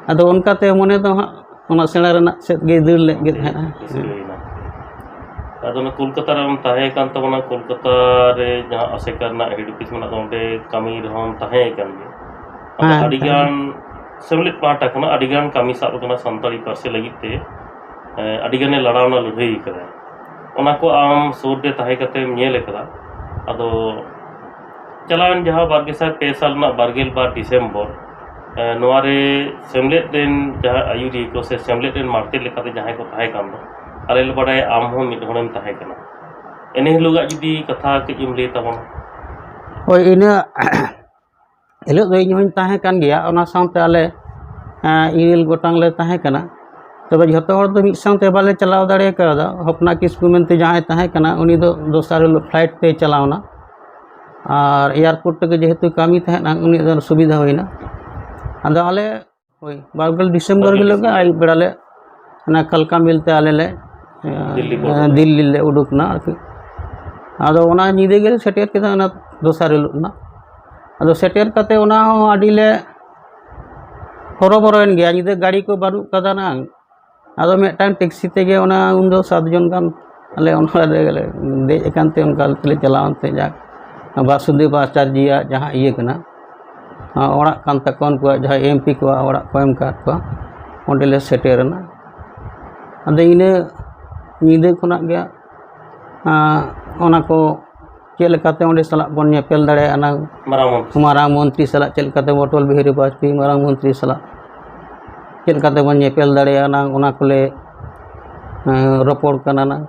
ᱟᱫᱚ ᱚᱱᱠᱟᱛᱮ ᱢᱚᱱᱮ ᱫᱚ ᱦᱟᱸᱜ ᱚᱱᱟ ᱥᱮᱬᱟ ᱨᱮᱱᱟᱜ ᱥᱮᱫ ᱜᱮᱭ ᱫᱟᱹᱲ ᱞᱮᱫ ᱜᱮ ᱛᱟᱦᱮᱱᱟ᱾ ᱨᱟᱹᱥᱠᱟᱹᱭᱮᱱᱟ᱾ ᱟᱫᱚ ᱚᱱᱟ ᱠᱳᱞᱠᱟᱛᱟ ᱨᱮᱢ ᱛᱟᱦᱮᱸ ᱠᱟᱱ ᱛᱟᱵᱚᱱᱟ, ᱠᱳᱞᱠᱟᱛᱟ ᱨᱮ ᱡᱟᱦᱟᱸ ᱟᱥᱮᱠᱟ ᱨᱮᱱᱟᱜ ᱦᱮᱰ ᱚᱯᱷᱤᱥ ᱢᱮᱱᱟᱜ ᱫᱚ, ᱚᱸᱰᱮ ᱠᱟᱹᱢᱤ ᱨᱮᱦᱚᱸᱢ ᱛᱟᱦᱮᱸ ᱠᱟᱱ ᱜᱮᱭᱟ᱾ ᱟᱫᱚ ᱦᱮᱸ, ᱟᱹᱰᱤᱜᱟᱱ ᱥᱮᱢᱞᱮᱫ ᱯᱟᱦᱴᱟ ᱠᱷᱚᱱᱟᱜ ᱟᱹᱰᱤᱜᱟᱱ ᱠᱟᱹᱢᱤ ᱥᱟᱵ ᱟᱠᱟᱱᱟ ᱥᱟᱱᱛᱟᱲᱤ ᱯᱟᱹᱨᱥᱤ ᱞᱟᱹᱜᱤᱫ ᱛᱮ᱾ ᱮᱸ, ᱟᱹᱰᱤᱜᱟᱱᱮ ᱞᱟᱲᱟᱣᱱᱟ, ᱞᱟᱹᱲᱦᱟᱹᱭ ᱟᱠᱟᱫᱟ᱾ ᱚᱱᱟ ᱠᱚ ᱟᱢ ᱥᱩᱨ ᱨᱮ ᱛᱟᱦᱮᱸ ᱠᱟᱛᱮᱢ ᱧᱮᱞ ᱟᱠᱟᱫᱟ᱾ ᱟᱫᱚ ᱪᱟᱞᱟᱣᱮᱱ ᱡᱟᱦᱟᱸ ᱵᱟᱨ ᱜᱮᱥᱟᱭ ᱯᱮ ᱥᱟᱞ ᱨᱮᱱᱟᱜ ᱵᱟᱨ ᱜᱮᱞ ᱵᱟᱨ ᱰᱤᱥᱮᱢᱵᱚᱨ, ᱮᱸ, ᱱᱚᱣᱟ ᱨᱮ ᱥᱮᱢᱞᱮᱫ ᱨᱮᱱ ᱡᱟᱦᱟᱸ ᱟᱹᱭᱩᱨᱤᱭᱟᱹ ᱠᱚ ᱥᱮ ᱥᱮᱢᱞᱮᱫ ᱨᱮᱱ ᱢᱟᱲᱛᱮ ᱞᱮᱠᱟᱛᱮ ᱡᱟᱦᱟᱸᱭ ᱠᱚ ᱛᱟᱦᱮᱸ ᱠᱟᱱ ᱫᱚ, ᱟᱞᱮ ᱞᱮ ᱵᱟᱰᱟᱭᱟ ᱟᱢ ᱦᱚᱸ ᱢᱤᱫ ᱦᱚᱲᱮᱢ ᱛᱟᱦᱮᱸ ᱠᱟᱱᱟ᱾ ᱮᱱᱮ ᱦᱤᱞᱳᱜᱟᱜ ᱡᱩᱫᱤ ᱠᱟᱛᱷᱟ ᱠᱟᱹᱡ ᱮᱢ ᱞᱟᱹᱭ ᱛᱟᱵᱚᱱᱟ᱾ ᱦᱳᱭ, ᱤᱱᱟᱹ ᱦᱤᱞᱳᱜ ᱫᱚ ᱤᱧ ᱦᱚᱸᱧ ᱛᱟᱦᱮᱸ ᱠᱟᱱ ᱜᱮᱭᱟ, ᱚᱱᱟ ᱥᱟᱶᱛᱮ ᱟᱞᱮ, ᱮᱸ, ᱤᱨᱟᱹᱞ ᱜᱚᱴᱟᱝ ᱞᱮ ᱛᱟᱦᱮᱸ ᱠᱟᱱᱟ᱾ ᱛᱚᱵᱮ ᱡᱷᱚᱛᱚ ᱦᱚᱲ ᱫᱚ ᱢᱤᱫ ᱥᱟᱶᱛᱮ ᱵᱟᱞᱮ ᱪᱟᱞᱟᱣ ᱫᱟᱲᱮ ᱠᱟᱣᱫᱟ᱾ ᱦᱚᱯᱱᱟ ᱠᱤᱥᱠᱩ ᱢᱮᱱᱛᱮ ᱡᱟᱦᱟᱸᱭ ᱛᱟᱦᱮᱸ ᱠᱟᱱᱟ, ᱩᱱᱤ ᱫᱚ ᱫᱚᱥᱟᱨ ᱦᱤᱞᱳᱜ ᱯᱷᱞᱟᱭᱤᱴ ᱛᱮᱭ ᱪᱟᱞᱟᱣᱱᱟ᱾ ᱟᱨ ᱮᱭᱟᱨᱯᱳᱨᱴ ᱨᱮᱜᱮ ᱡᱮᱦᱮᱛᱩ ᱠᱟᱹᱢᱤ ᱛᱟᱦᱮᱸᱫ, ᱩᱱᱤᱭᱟᱜ ᱫᱚ ᱥᱩᱵᱤᱫᱷᱟ ᱦᱩᱭᱱᱟ᱾ ᱟᱫᱚ ᱟᱞᱮ, ᱦᱳᱭ, ᱵᱟᱨᱜᱮᱞ ᱰᱤᱥᱮᱢᱵᱚᱨ ᱵᱟᱨᱜᱮᱞ ᱦᱤᱞᱳᱜ ᱜᱮ ᱰᱤᱥᱮᱢᱵᱚᱨ᱾ ᱟᱹᱭᱩᱵ ᱵᱮᱲᱟ ᱞᱮ ᱚᱱᱟ ᱠᱟᱞᱠᱟ ᱢᱮᱞ ᱛᱮ ᱟᱞᱮ ᱞᱮ, ᱫᱤᱞᱞᱤ ᱯᱮ ᱩᱰᱩᱠ ᱮᱸ, ᱮᱱᱟ᱾ ᱫᱤᱞᱞᱤ ᱞᱮ ᱩᱰᱩᱠ ᱮᱱᱟ ᱟᱨᱠᱤ᱾ ᱟᱫᱚ ᱚᱱᱟ ᱧᱤᱫᱟᱹ ᱜᱮᱞᱮ ᱥᱮᱴᱮᱨ ᱠᱮᱫᱟ, ᱚᱱᱟ ᱫᱚᱥᱟᱨ ᱦᱤᱞᱳᱜ ᱨᱮᱱᱟᱜ᱾ ᱟᱫᱚ ᱥᱮᱴᱮᱨ ᱠᱟᱛᱮ ᱚᱱᱟ ᱦᱚᱸ ᱟᱹᱰᱤ ᱞᱮ ᱦᱚᱨᱚᱵᱚᱨᱚᱭᱮᱱ ᱜᱮᱭᱟ, ᱧᱤᱫᱟᱹ ᱜᱟᱹᱰᱤ ᱠᱚ ᱵᱟᱹᱱᱩᱜ ᱠᱟᱫᱟ ᱱᱟᱝ᱾ ᱟᱫᱚ ᱢᱤᱫᱴᱟᱝ ᱴᱮᱠᱥᱤ ᱛᱮᱜᱮ ᱚᱱᱟ ᱩᱱᱫᱚ ᱥᱟᱛ ᱡᱚᱱ ᱜᱟᱱ ᱟᱞᱮ ᱚᱱᱟ ᱨᱮᱞᱮ ᱫᱮᱡ ᱟᱠᱟᱱ ᱛᱮ ᱚᱱᱠᱟ ᱛᱮᱞᱮ ᱪᱟᱞᱟᱣᱮᱱ ᱛᱮ, ᱡᱟᱠ, ᱵᱟᱥᱩᱫᱮᱵ ᱟᱪᱟᱨᱡᱤᱭᱟᱜ ᱡᱟᱦᱟᱸ ᱤᱭᱟᱹ ᱠᱟᱱᱟ, ᱚᱲᱟᱜ ᱠᱟᱱ ᱛᱟᱠᱚᱣᱟ, ᱩᱱᱠᱩᱣᱟᱜ ᱡᱟᱦᱟᱸ ᱮᱢ ᱯᱤ ᱠᱚᱣᱟᱜ ᱚᱲᱟᱜ ᱠᱚ ᱮᱢ ᱟᱠᱟᱫ ᱠᱚᱣᱟ, ᱚᱸᱰᱮ ᱞᱮ ᱥᱮᱴᱮᱨ ᱮᱱᱟ᱾ ᱟᱫᱚ ᱤᱱᱟᱹ ᱧᱤᱫᱟᱹ ᱠᱷᱚᱱᱟᱜ ᱜᱮ, ᱟᱸ, ᱚᱱᱟ ᱠᱚ ᱪᱮᱫ ᱞᱮᱠᱟᱛᱮ ᱚᱸᱰᱮ ᱥᱟᱞᱟᱜ ᱵᱚᱱ ᱧᱮᱯᱮᱞ ᱫᱟᱲᱮᱭᱟᱜᱼᱟ ᱱᱟᱝ, ᱢᱟᱨᱟᱝ ᱢᱚᱱᱛᱨᱤ ᱢᱟᱨᱟᱝ ᱢᱚᱱᱛᱨᱤ ᱥᱟᱞᱟᱜ ᱪᱮᱫ ᱞᱮᱠᱟᱛᱮ, ᱚᱴᱚᱞ ᱵᱤᱦᱟᱨᱤ ᱵᱟᱡᱽᱯᱮᱭᱤ ᱢᱟᱨᱟᱝ ᱢᱚᱱᱛᱨᱤ ᱥᱟᱞᱟᱜ ᱪᱮᱫ ᱞᱮᱠᱟᱛᱮ ᱵᱚᱱ ᱧᱮᱯᱮᱞ ᱫᱟᱲᱮᱭᱟᱜᱼᱟ ᱱᱟᱝ, ᱚᱱᱟ ᱠᱚᱞᱮ ᱮᱸ, ᱨᱚᱯᱚᱲ ᱠᱟᱱᱟ ᱱᱟᱝ᱾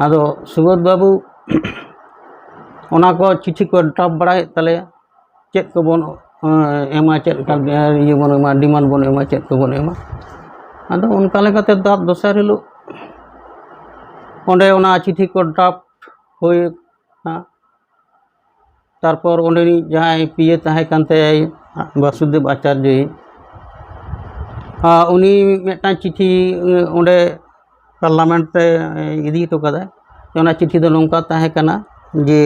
ᱟᱫᱚ ᱥᱩᱵᱳᱫᱷ ᱵᱟᱹᱵᱩ ᱚᱱᱟ ᱠᱚ ᱪᱤᱴᱷᱤ ᱠᱚ ᱰᱨᱟᱯ ᱵᱟᱲᱟᱭᱮᱫ ᱛᱟᱞᱮᱭᱟ, ᱪᱮᱫ ᱠᱚᱵᱚᱱ ᱮᱸ, ᱮᱢᱟ, ᱪᱮᱫ ᱞᱮᱠᱟ ᱤᱭᱟᱹ ᱵᱚᱱ ᱮᱢᱟ, ᱰᱤᱢᱟᱱᱰ ᱵᱚᱱ ᱮᱢᱟ, ᱪᱮᱫ ᱠᱚᱵᱚᱱ ᱮᱢᱟ᱾ ᱟᱫᱚ ᱚᱱᱠᱟ ᱞᱮᱠᱟᱛᱮ ᱛᱟᱨ ᱫᱚᱥᱟᱨ ᱦᱤᱞᱳᱜ ᱚᱸᱰᱮ ᱚᱱᱟ ᱪᱤᱴᱷᱤ ᱠᱚ ᱰᱨᱟᱯ ᱦᱩᱭ ᱮᱱᱟ᱾ ᱛᱟᱨᱯᱚᱨ ᱚᱸᱰᱮᱱᱤᱡ ᱡᱟᱦᱟᱸᱭ ᱯᱤᱭᱮ ᱛᱟᱦᱮᱸ ᱠᱟᱱ ᱛᱟᱭᱟᱭ, ᱵᱟᱥᱩᱫᱮᱵ ᱟᱪᱟᱨᱡᱚᱭᱤᱡ, ᱟᱨ ᱩᱱᱤ ᱢᱤᱫᱴᱟᱝ ᱪᱤᱴᱷᱤ ᱚᱸᱰᱮ ᱯᱟᱨᱞᱟᱢᱮᱱᱴ ᱨᱮ ᱤᱫᱤ ᱦᱚᱴᱚ ᱠᱟᱫᱟᱭ᱾ ᱚᱱᱟ ᱪᱤᱴᱷᱤ ᱫᱚ ᱱᱚᱝᱠᱟ ᱛᱟᱦᱮᱸ ᱠᱟᱱᱟ ᱡᱮ,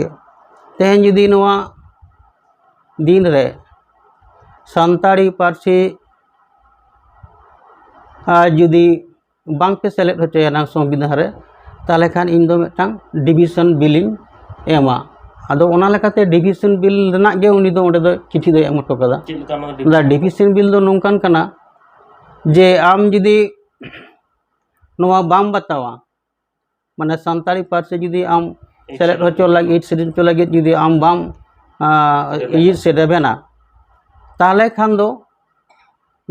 ᱛᱮᱦᱮᱧ ᱡᱩᱫᱤ ᱱᱚᱣᱟ ᱫᱤᱱ ᱨᱮ ᱥᱟᱱᱛᱟᱲᱤ ᱯᱟᱹᱨᱥᱤ ᱟᱨ ᱡᱩᱫᱤ ᱵᱟᱝ ᱯᱮ ᱥᱮᱞᱮᱫ ᱦᱚᱪᱚᱭᱟ ᱱᱟᱝ ᱥᱚᱝᱵᱤᱫᱷᱟᱱ ᱨᱮ, ᱛᱟᱦᱚᱞᱮ ᱠᱷᱟᱱ ᱤᱧ ᱫᱚ ᱢᱤᱫᱴᱟᱝ ᱰᱤᱵᱷᱤᱥᱚᱱ ᱵᱤᱞ ᱤᱧ ᱮᱢᱟ᱾ ᱟᱫᱚ ᱚᱱᱟ ᱞᱮᱠᱟᱛᱮ ᱰᱤᱵᱷᱤᱥᱚᱱ ᱵᱤᱞ ᱨᱮᱱᱟᱜ ᱜᱮ ᱩᱱᱤ ᱫᱚ ᱚᱸᱰᱮ ᱫᱚ ᱪᱤᱴᱷᱤ ᱫᱚᱭ ᱮᱢ ᱦᱚᱴᱚ ᱠᱟᱫᱟ᱾ ᱪᱮᱫ ᱞᱮᱠᱟ ᱚᱱᱟ ᱫᱚ ᱚᱱᱟ ᱰᱤᱵᱷᱤᱥᱚᱱ ᱵᱤᱞ ᱫᱚ ᱱᱚᱝᱠᱟᱱ ᱠᱟᱱᱟ ᱡᱮ, ᱟᱢ ᱡᱩᱫᱤ ᱱᱚᱣᱟ ᱵᱟᱢ ᱵᱟᱛᱟᱣᱟ, ᱢᱟᱱᱮ ᱥᱟᱱᱛᱟᱲᱤ ᱯᱟᱹᱨᱥᱤ ᱡᱩᱫᱤ ᱟᱢ ᱥᱮᱞᱮᱫ ᱦᱚᱪᱚ ᱞᱟᱹᱜᱤᱫ, ᱥᱮᱞᱮᱫ ᱦᱚᱪᱚ ᱞᱟᱹᱜᱤᱫ ᱡᱩᱫᱤ ᱟᱢ ᱵᱟᱢ, ᱟᱸ, ᱨᱮᱵᱮᱱᱟ᱾ ᱤᱭᱟᱹ ᱥᱮ ᱨᱮᱵᱮᱱᱟ, ᱛᱟᱦᱚᱞᱮ ᱠᱷᱟᱱ ᱫᱚ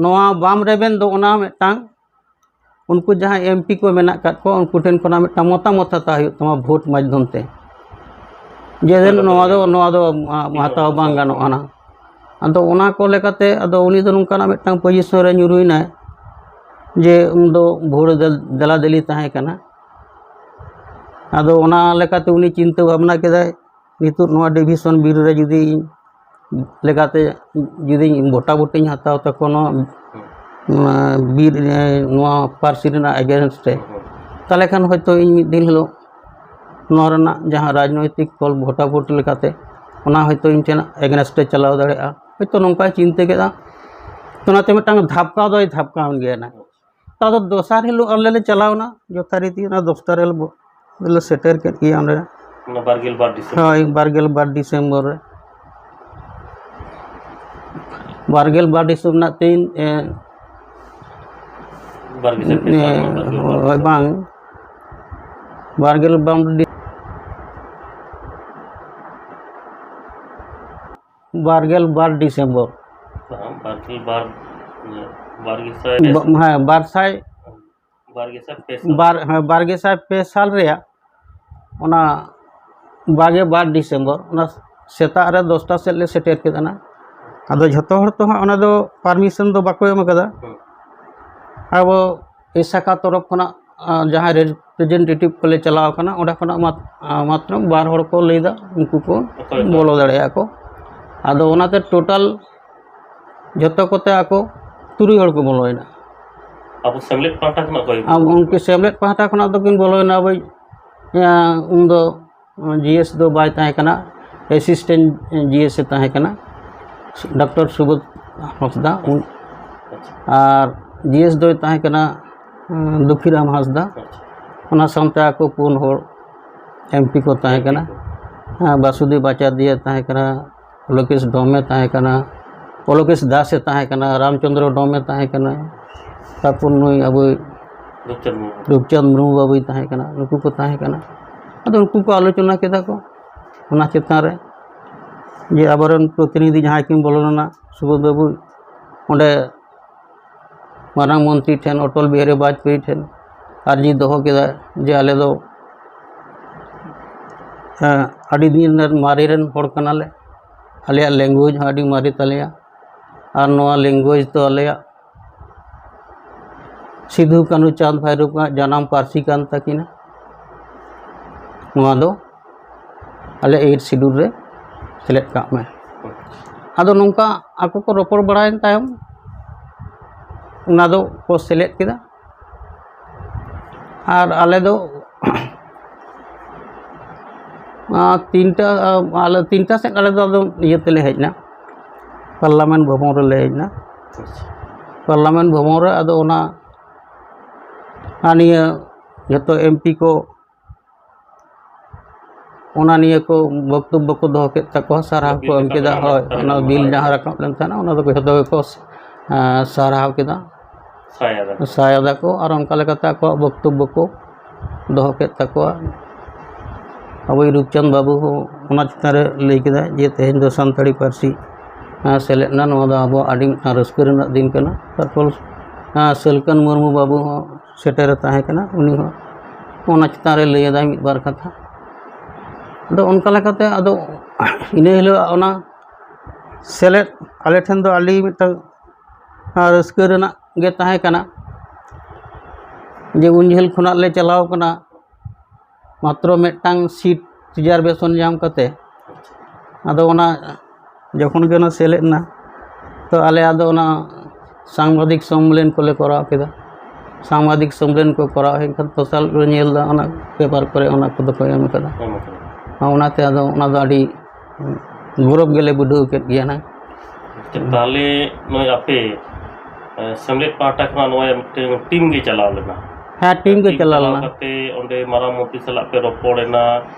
ᱱᱚᱣᱟ ᱵᱟᱢ ᱨᱮᱵᱮᱱ ᱫᱚ ᱚᱱᱟ ᱢᱤᱫᱴᱟᱝ ᱩᱱᱠᱩ ᱡᱟᱦᱟᱸᱭ ᱮᱢᱯᱤ ᱠᱚ ᱢᱮᱱᱟᱜ ᱟᱠᱟᱫ ᱠᱚᱣᱟ, ᱩᱱᱠᱩ ᱴᱷᱮᱱ ᱠᱷᱚᱱᱟᱜ ᱢᱤᱫᱴᱟᱝ ᱢᱚᱛᱟᱢᱚᱛ ᱦᱟᱛᱟᱣ ᱦᱩᱭᱩᱜ ᱛᱟᱢᱟ ᱵᱷᱳᱴ ᱢᱟᱫᱽᱫᱷᱚᱢ ᱛᱮ, ᱡᱮ ᱱᱚᱣᱟ ᱫᱚ, ᱱᱚᱣᱟ ᱫᱚ, ᱟᱸ, ᱦᱟᱛᱟᱣ ᱵᱟᱝ ᱜᱟᱱᱚᱜᱼᱟ ᱱᱟᱝ᱾ ᱟᱫᱚ ᱚᱱᱟ ᱠᱚ ᱞᱮᱠᱟᱛᱮ ᱟᱫᱚ ᱩᱱᱤ ᱫᱚ ᱱᱚᱝᱠᱟᱱᱟᱜ ᱢᱤᱫᱴᱟᱝ ᱯᱚᱡᱤᱥᱚᱱ ᱨᱮ ᱧᱩᱨᱩᱭᱮᱱᱟᱭ ᱡᱮ ᱩᱱ ᱫᱚ ᱵᱷᱳᱴ ᱫᱮᱞ-, ᱫᱮᱞᱟ ᱫᱮᱞᱤ ᱛᱟᱦᱮᱸ ᱠᱟᱱᱟ᱾ ᱟᱫᱚ ᱚᱱᱟ ᱞᱮᱠᱟᱛᱮ ᱩᱱᱤ ᱪᱤᱱᱛᱟᱹ ᱵᱷᱟᱵᱽᱱᱟ ᱠᱮᱫᱟᱭ, ᱱᱤᱛᱚᱜ ᱱᱚᱣᱟ ᱰᱤᱵᱷᱤᱥᱚᱱ ᱵᱤᱞ ᱨᱮ ᱡᱩᱫᱤ ᱤᱧ ᱞᱮᱠᱟᱛᱮ ᱡᱩᱫᱤ ᱤᱧ ᱵᱷᱳᱴᱟᱵᱷᱩᱴᱤᱧ ᱦᱟᱛᱟᱣ ᱛᱟᱠᱚ ᱱᱚᱣᱟ, ᱱᱚᱣᱟ ᱵᱤᱨ, ᱱᱚᱣᱟ ᱯᱟᱹᱨᱥᱤ ᱨᱮᱱᱟᱜ against ᱨᱮ, ᱛᱟᱦᱚᱞᱮ ᱠᱷᱟᱱ ᱦᱚᱭᱛᱳ ᱤᱧ ᱢᱤᱫ ᱫᱤᱱ ᱦᱤᱞᱳᱜ ᱱᱚᱣᱟ ᱨᱮᱱᱟᱜ ᱡᱟᱦᱟᱸ ᱨᱟᱡᱽᱱᱳᱭᱛᱤᱠ ᱠᱚᱞ ᱵᱷᱳᱴᱟᱵᱷᱩᱴᱤ ᱞᱮᱠᱟᱛᱮ, ᱚᱱᱟ ᱦᱚᱭᱛᱳ ᱤᱧ ᱴᱷᱮᱱ against ᱮ ᱪᱟᱞᱟᱣ ᱫᱟᱲᱮᱭᱟᱜᱼᱟ, ᱦᱚᱭᱛᱳ ᱱᱚᱝᱠᱟᱭ ᱪᱤᱱᱛᱟᱹ ᱠᱮᱫᱟ᱾ ᱛᱚ ᱚᱱᱟᱛᱮ ᱢᱤᱫᱴᱟᱝ ᱫᱷᱟᱯᱠᱟᱣ ᱫᱚᱭ ᱫᱷᱟᱯᱠᱟᱣᱮᱱ ᱜᱮᱭᱟ ᱱᱟ᱾ ᱛᱚ ᱟᱫᱚ ᱫᱚᱥᱟᱨ ᱦᱤᱞᱳᱜ ᱟᱞᱮ ᱞᱮ ᱪᱟᱞᱟᱣ ᱮᱱᱟ, ᱡᱚᱛᱷᱟᱨᱤᱛᱤ ᱚᱱᱟ ᱫᱚᱥᱴᱟ ᱨᱮᱞᱮ ᱵᱚ-, ᱞᱮ ᱥᱮᱴᱮᱨ ᱠᱮᱫ ᱜᱮᱭᱟ ᱚᱸᱰᱮ᱾ ᱚᱱᱟ ᱵᱟᱨᱜᱮᱞ ᱵᱟᱨ ᱰᱤᱥᱮᱢᱵᱚᱨ᱾ ᱦᱳᱭ, ᱵᱟᱨᱜᱮᱞ ᱵᱟᱨ ᱰᱤᱥᱮᱢᱵᱚᱨ ᱨᱮ᱾ ᱵᱟᱨᱜᱮᱞ ᱵᱟᱨ ᱰᱤᱥᱮᱢᱵᱚᱨ ᱨᱮᱱᱟᱜ ᱛᱤᱱ, ᱮ, ᱵᱟᱨ ᱜᱮᱥᱟᱭ ᱯᱮ ᱥᱟᱞ ᱨᱮᱱᱟᱜ ᱵᱟᱨᱜᱮᱞ ᱵᱟᱨ ᱮ, ᱰᱤᱥᱮᱢᱵᱚᱨ᱾ ᱵᱟᱝ, ᱵᱟᱨᱜᱮᱞ ᱵᱟᱨ ᱰᱤ-, ᱵᱟᱨ ᱜᱮᱞ ᱵᱟᱨ ᱰᱤᱥᱮᱢᱵᱚᱨ᱾ ᱵᱟᱝ, ᱵᱟᱨ ᱜᱮᱞ ᱵᱟᱨ, ᱵᱟᱨ ᱜᱮᱥᱟᱭ ᱵᱟ- ᱦᱮᱸ, ᱵᱟᱨ ᱥᱟᱭ ᱵᱟᱨ ᱜᱮᱥᱟᱭ ᱯᱮ ᱥᱟᱞ᱾ ᱵᱟᱨ, ᱦᱮᱸ, ᱵᱟᱨ ᱜᱮᱥᱟᱭ ᱯᱮ ᱥᱟᱞ ᱨᱮᱭᱟᱜ ᱚᱱᱟ ᱵᱟᱨ ᱜᱮᱞ ᱵᱟᱨ ᱰᱤᱥᱮᱢᱵᱚᱨ, ᱚᱱᱟ ᱥᱮᱛᱟᱜ ᱨᱮ ᱫᱚᱥᱴᱟ ᱥᱮᱫ ᱞᱮ ᱥᱮᱴᱮᱨ ᱠᱮᱫᱟ ᱱᱟ᱾ ᱟᱫᱚ ᱡᱷᱚᱛᱚ ᱦᱚᱲ ᱛᱚ ᱦᱟᱸᱜ ᱚᱱᱟ ᱫᱚ ᱯᱟᱨᱢᱤᱥᱚᱱ ᱫᱚ ᱵᱟᱠᱚ ᱮᱢ ᱠᱟᱫᱟ᱾ ᱦᱩᱸ᱾ ᱟᱵᱚ ᱮᱥᱟᱠᱟ ᱛᱚᱨᱚᱯ ᱠᱷᱚᱱᱟᱜ, ᱟ, ᱡᱟᱦᱟᱸᱭ ᱨᱮᱯᱨᱮᱡᱮᱱᱴᱮᱴᱤᱵᱷ ᱠᱚᱞᱮ ᱪᱟᱞᱟᱣ ᱠᱟᱱᱟ, ᱚᱸᱰᱮ ᱠᱷᱚᱱᱟᱜ ᱢᱟᱛ-, ᱟ, ᱢᱟᱛᱨᱚ ᱵᱟᱨ ᱦᱚᱲ ᱠᱚ ᱞᱟᱹᱭᱫᱟ, ᱩᱱᱠᱩ ᱠᱚ ᱚᱠᱚᱭ ᱠᱚ? ᱵᱚᱞᱚ ᱫᱟᱲᱮᱭᱟᱜᱼᱟ ᱠᱚ᱾ ᱟᱫᱚ ᱚᱱᱟᱛᱮ ᱴᱳᱴᱟᱞ ᱡᱷᱚᱛᱚ ᱠᱚᱛᱮ ᱟᱠᱚ ᱛᱩᱨᱩᱭ ᱦᱚᱲ ᱠᱚ ᱵᱚᱞᱚᱭᱮᱱᱟ᱾ ᱟᱵᱚ ᱥᱮᱢᱞᱮᱫ ᱯᱟᱦᱴᱟ ᱠᱷᱚᱱᱟᱜ ᱚᱠᱚᱭ ᱠᱚ ᱟᱵᱚ ᱵᱚᱞᱚ ᱩᱱᱠᱩ ᱠᱟᱱᱟ? ᱥᱮᱢᱞᱮᱫ ᱯᱟᱦᱴᱟ ᱠᱷᱚᱱᱟᱜ ᱫᱚᱠᱤᱱ ᱵᱚᱞᱚᱭᱮᱱᱟ, ᱟᱵᱚᱭᱤᱡ, ᱮᱸ, ᱩᱱᱫᱚ ᱡᱤ ᱮᱥ ᱫᱚ ᱵᱟᱭ ᱛᱟᱦᱮᱸ ᱠᱟᱱᱟ, ᱮᱥᱤᱥᱴᱮᱱᱴ ᱡᱤ ᱮᱥ ᱮ ᱛᱟᱦᱮᱸ ᱠᱟᱱᱟ, ᱰᱚᱠᱴᱚᱨ ᱥᱩᱵᱳᱫᱷ ᱦᱟᱸᱥᱫᱟ᱾ ᱩᱱ-, ᱟᱪᱪᱷᱟ᱾ ᱟᱨ ᱡᱤ ᱮᱥ ᱫᱚᱭ ᱛᱟᱦᱮᱸ ᱠᱟᱱᱟ, ᱩᱸ, ᱫᱩᱠᱷᱤᱨᱟᱢ ᱦᱟᱸᱥᱫᱟ᱾ ᱟᱪᱪᱷᱟ᱾ ᱚᱱᱟ ᱥᱟᱶᱛᱮ ᱟᱠᱚ ᱯᱩᱱ ᱦᱚᱲ ᱮᱢ ᱯᱤ ᱠᱚ ᱛᱟᱦᱮᱸ ᱠᱟᱱᱟ᱾ ᱮᱢ ᱯᱤ ᱠᱚ᱾ ᱦᱮᱸ, ᱵᱟᱥᱩᱫᱮᱵ ᱟᱪᱟᱨᱡᱚ ᱛᱟᱦᱮᱸ ᱠᱟᱱᱟ, ᱯᱩᱞᱚᱠᱮᱥ ᱰᱚᱢᱮ ᱛᱟᱦᱮᱸ ᱠᱟᱱᱟ, ᱯᱩᱞᱚᱠᱮᱥ ᱫᱟᱥᱮ ᱛᱟᱦᱮᱸ ᱠᱟᱱᱟ, ᱨᱟᱢᱪᱚᱸᱫᱽᱨᱚ ᱰᱚᱢᱮ ᱛᱟᱦᱮᱸ ᱠᱟᱱᱟ, ᱛᱟᱨᱯᱚᱨ ᱱᱩᱭ ᱟᱵᱚ ᱨᱩᱯᱪᱟᱸᱫᱽ ᱢᱩᱨᱢᱩ᱾ ᱨᱩᱯᱪᱟᱸᱫᱽ ᱢᱩᱨᱢᱩ ᱵᱟᱵᱩᱭ ᱛᱟᱦᱮᱸ ᱠᱟᱱᱟ, ᱱᱩᱠᱩ ᱠᱚ ᱛᱟᱦᱮᱸ ᱠᱟᱱᱟ᱾ ᱟᱫᱚ ᱩᱱᱠᱩ ᱠᱚ ᱟᱞᱳᱪᱚᱱᱟ ᱠᱮᱫᱟ ᱠᱚ ᱚᱱᱟ ᱪᱮᱛᱟᱱ ᱨᱮ, ᱡᱮ ᱟᱵᱚᱨᱮᱱ ᱯᱨᱚᱛᱤᱱᱤᱫᱷᱤ ᱡᱟᱦᱟᱸᱭ ᱠᱤᱱ ᱵᱚᱞᱚ ᱞᱮᱱᱟ, ᱥᱩᱵᱳᱫᱷ ᱵᱟᱵᱩ, ᱚᱸᱰᱮ ᱢᱟᱨᱟᱝ ᱢᱚᱱᱛᱨᱤ ᱴᱷᱮᱱ, ᱚᱴᱚᱞ ᱵᱤᱦᱟᱨᱤ ᱵᱟᱡᱽᱯᱮᱭᱤ ᱴᱷᱮᱱ ᱟᱨᱡᱤ ᱫᱚᱦᱚ ᱠᱮᱫᱟ ᱡᱮ ᱟᱞᱮ ᱫᱚ, ᱦᱮᱸ, ᱟᱹᱰᱤ ᱫᱤᱱ ᱨᱮᱱ ᱢᱟᱨᱮ ᱨᱮᱱ ᱦᱚᱲ ᱠᱟᱱᱟᱞᱮ, ᱟᱞᱮᱭᱟᱜ ᱞᱮᱝᱜᱩᱭᱮᱡᱽ ᱦᱚᱸ ᱟᱹᱰᱤ ᱢᱟᱨᱮ ᱛᱟᱞᱮᱭᱟ, ᱟᱨ ᱱᱚᱣᱟ ᱞᱮᱝᱜᱩᱭᱮᱡᱽ ᱫᱚ ᱟᱞᱮᱭᱟᱜ ᱥᱤᱫᱷᱩ, ᱠᱟᱹᱱᱦᱩ, ᱪᱟᱸᱫᱽ, ᱵᱷᱟᱭᱨᱳ ᱠᱚᱣᱟᱜ ᱡᱟᱱᱟᱢ ᱯᱟᱹᱨᱥᱤ ᱠᱟᱱ ᱛᱟᱹᱠᱤᱱᱟ, ᱱᱚᱣᱟ ᱫᱚ ᱟᱞᱮ ᱮᱭᱤᱴ ᱥᱤᱰᱩᱞ ᱨᱮ ᱥᱮᱞᱮᱫ ᱠᱟᱜ ᱢᱮ᱾ ᱟᱫᱚ ᱱᱚᱝᱠᱟ ᱟᱠᱚ ᱠᱚ ᱨᱚᱯᱚᱲ ᱵᱟᱲᱟᱭᱮᱱ ᱛᱟᱭᱚᱢ, ᱚᱱᱟ ᱫᱚ ᱠᱚ ᱥᱮᱞᱮᱫ ᱠᱮᱫᱟ᱾ ᱟᱨ ᱟᱞᱮ ᱫᱚ, ᱟᱨ ᱛᱤᱱᱴᱟ, ᱟᱞᱮ ᱛᱤᱱᱴᱟ ᱥᱮᱫ ᱟᱞᱮ ᱫᱚ ᱟᱫᱚ ᱤᱭᱟᱹ ᱛᱮᱞᱮ ᱦᱮᱡ ᱮᱱᱟ, ᱯᱟᱨᱞᱟᱢᱮᱱᱴ ᱵᱷᱚᱵᱚᱱ ᱨᱮᱞᱮ ᱦᱮᱡ ᱮᱱᱟ᱾ ᱯᱟᱨᱞᱟᱢᱮᱱᱴ ᱵᱷᱚᱵᱚᱱ ᱨᱮ ᱟᱫᱚ ᱚᱱᱟ, ᱟᱨ ᱱᱤᱭᱟᱹ ᱡᱚᱛᱚ ᱮᱢ ᱯᱤ ᱠᱚ ᱚᱱᱟ ᱱᱤᱭᱟᱹ ᱠᱚ ᱵᱚᱠᱛᱚᱵᱵᱚ ᱠᱚ ᱫᱚᱦᱚ ᱠᱮᱫ ᱛᱟᱠᱚᱣᱟ, ᱥᱟᱨᱦᱟᱣ ᱠᱚ ᱮᱢ ᱠᱮᱫᱟ᱾ ᱦᱳᱭ, ᱚᱱᱟ ᱵᱤᱞ ᱡᱟᱦᱟᱸ ᱨᱟᱠᱟᱵ ᱞᱮᱱ ᱛᱟᱦᱮᱱᱟ, ᱚᱱᱟ ᱫᱚ ᱡᱷᱚᱛᱚ ᱜᱮᱠᱚ, ᱮᱸ, ᱥᱟᱨᱦᱟᱣ ᱠᱮᱫᱟ, ᱥᱟᱭ ᱟᱫᱟ ᱠᱚ᱾ ᱥᱟᱭ ᱟᱫᱟ ᱠᱚ, ᱟᱨ ᱚᱱᱠᱟ ᱞᱮᱠᱟᱛᱮ ᱟᱠᱚᱣᱟᱜ ᱵᱚᱠᱛᱚᱵᱵᱚ ᱠᱚ ᱫᱚᱦᱚ ᱠᱮᱫ ᱛᱟᱠᱚᱣᱟ᱾ ᱟᱵᱚᱭᱤᱡ ᱨᱩᱯᱪᱟᱸᱫᱽ ᱵᱟᱹᱵᱩ ᱦᱚᱸ ᱚᱱᱟ ᱪᱮᱛᱟᱱ ᱨᱮ ᱞᱟᱹᱭ ᱠᱮᱫᱟ ᱡᱮ ᱛᱮᱦᱮᱧ ᱫᱚ ᱥᱟᱱᱛᱟᱲᱤ ᱯᱟᱹᱨᱥᱤ ᱥᱮᱞᱮᱫ ᱮᱱᱟ, ᱱᱚᱣᱟ ᱫᱚ ᱟᱵᱚᱣᱟᱜ ᱟᱹᱰᱤ ᱢᱤᱫᱴᱟᱝ ᱨᱟᱹᱥᱠᱟᱹ ᱨᱮᱱᱟᱜ ᱫᱤᱱ ᱠᱟᱱᱟ᱾ ᱛᱟᱨᱯᱚᱨ ᱥᱟᱹᱞᱠᱟᱹᱱ ᱢᱩᱨᱢᱩ ᱵᱟᱹᱵᱩ ᱦᱚᱸ ᱥᱮᱴᱮᱨᱮ ᱛᱟᱦᱮᱸ ᱠᱟᱱᱟ, ᱩᱱᱤ ᱦᱚᱸ ᱚᱱᱟ ᱪᱮᱛᱟᱱ ᱨᱮ ᱞᱟᱹᱭ ᱟᱫᱟᱭ ᱢᱤᱫ ᱵᱟᱨ ᱠᱟᱛᱷᱟ᱾ ᱟᱫᱚ ᱚᱱᱠᱟ ᱞᱮᱠᱟᱛᱮ ᱟᱫᱚ ᱤᱱᱟᱹ ᱦᱤᱞᱳᱜ ᱚᱱᱟ ᱥᱮᱞᱮᱫ ᱟᱞᱮ ᱴᱷᱮᱱ ᱫᱚ ᱟᱹᱰᱤ ᱢᱤᱫᱴᱟᱝ ᱨᱟᱹᱥᱠᱟᱹ ᱨᱮᱱᱟᱜ ᱜᱮ ᱛᱟᱦᱮᱸ ᱠᱟᱱᱟ ᱡᱮ ᱩᱱ ᱡᱷᱟᱹᱞ ᱠᱷᱚᱱᱟᱜ ᱞᱮ ᱪᱟᱞᱟᱣ ᱠᱟᱱᱟ, ᱢᱟᱛᱨᱚ ᱢᱤᱫᱴᱟᱝ ᱥᱤᱴ ᱨᱤᱡᱟᱨᱵᱷᱮᱥᱚᱱ ᱧᱟᱢ ᱠᱟᱛᱮ᱾ ᱟᱫᱚ ᱚᱱᱟ ᱡᱚᱠᱷᱚᱱ ᱜᱮ ᱚᱱᱟ ᱥᱮᱞᱮᱫ ᱮᱱᱟ, ᱛᱚ ᱟᱞᱮ ᱟᱫᱚ ᱚᱱᱟ ᱥᱟᱝᱵᱟᱫᱤᱠ ᱥᱚᱢᱢᱮᱞᱚᱱ ᱠᱚᱞᱮ ᱠᱚᱨᱟᱣ ᱠᱮᱫᱟ᱾ ᱥᱟᱝᱵᱟᱫᱤᱠ ᱥᱚᱢᱢᱮᱞᱚᱱ ᱠᱚ ᱠᱚᱨᱟᱣ ᱦᱩᱭᱮᱱ ᱠᱷᱟᱱ ᱥᱳᱥᱟᱞ ᱨᱮ ᱧᱮᱞ ᱮᱫᱟ, ᱚᱱᱟ ᱯᱮᱯᱟᱨ ᱠᱚᱨᱮ ᱚᱱᱟ ᱠᱚᱫᱚ ᱠᱚ ᱮᱢ ᱠᱟᱫᱟ᱾ ᱮᱢ ᱠᱟᱫᱟ᱾ ᱚᱱᱟᱛᱮ ᱟᱫᱚ ᱚᱱᱟ ᱫᱚ ᱟᱹᱰᱤ ᱜᱚᱨᱚᱵᱽ ᱜᱮᱞᱮ ᱵᱩᱡᱷᱟᱹᱣ ᱠᱮᱫ ᱜᱮᱭᱟ ᱱᱟᱝ᱾ ᱟᱪᱪᱷᱟ, ᱛᱟᱦᱞᱮ ᱱᱚᱜᱼᱚᱭ ᱟᱯᱮ ᱥᱮᱢᱞᱮᱫ ᱯᱟᱦᱴᱟ ᱠᱷᱚᱱᱟᱜ ᱱᱚᱜᱼᱚᱭ ᱢᱤᱫᱴᱟᱝ ᱴᱤᱢ ᱜᱮ ᱪᱟᱞᱟᱣ ᱞᱮᱱᱟ? ᱦᱮᱸ, ᱴᱤᱢ ᱜᱮ ᱴᱤᱢ ᱪᱟᱞᱟᱣ ᱪᱟᱞᱟᱣ ᱞᱮᱱᱟ᱾ ᱠᱟᱛᱮ ᱚᱸᱰᱮ ᱢᱟᱨᱟᱝ ᱢᱚᱱᱛᱨᱤ ᱥᱟᱞᱟᱜ ᱯᱮ ᱨᱚᱯᱚᱲ ᱮᱱᱟ,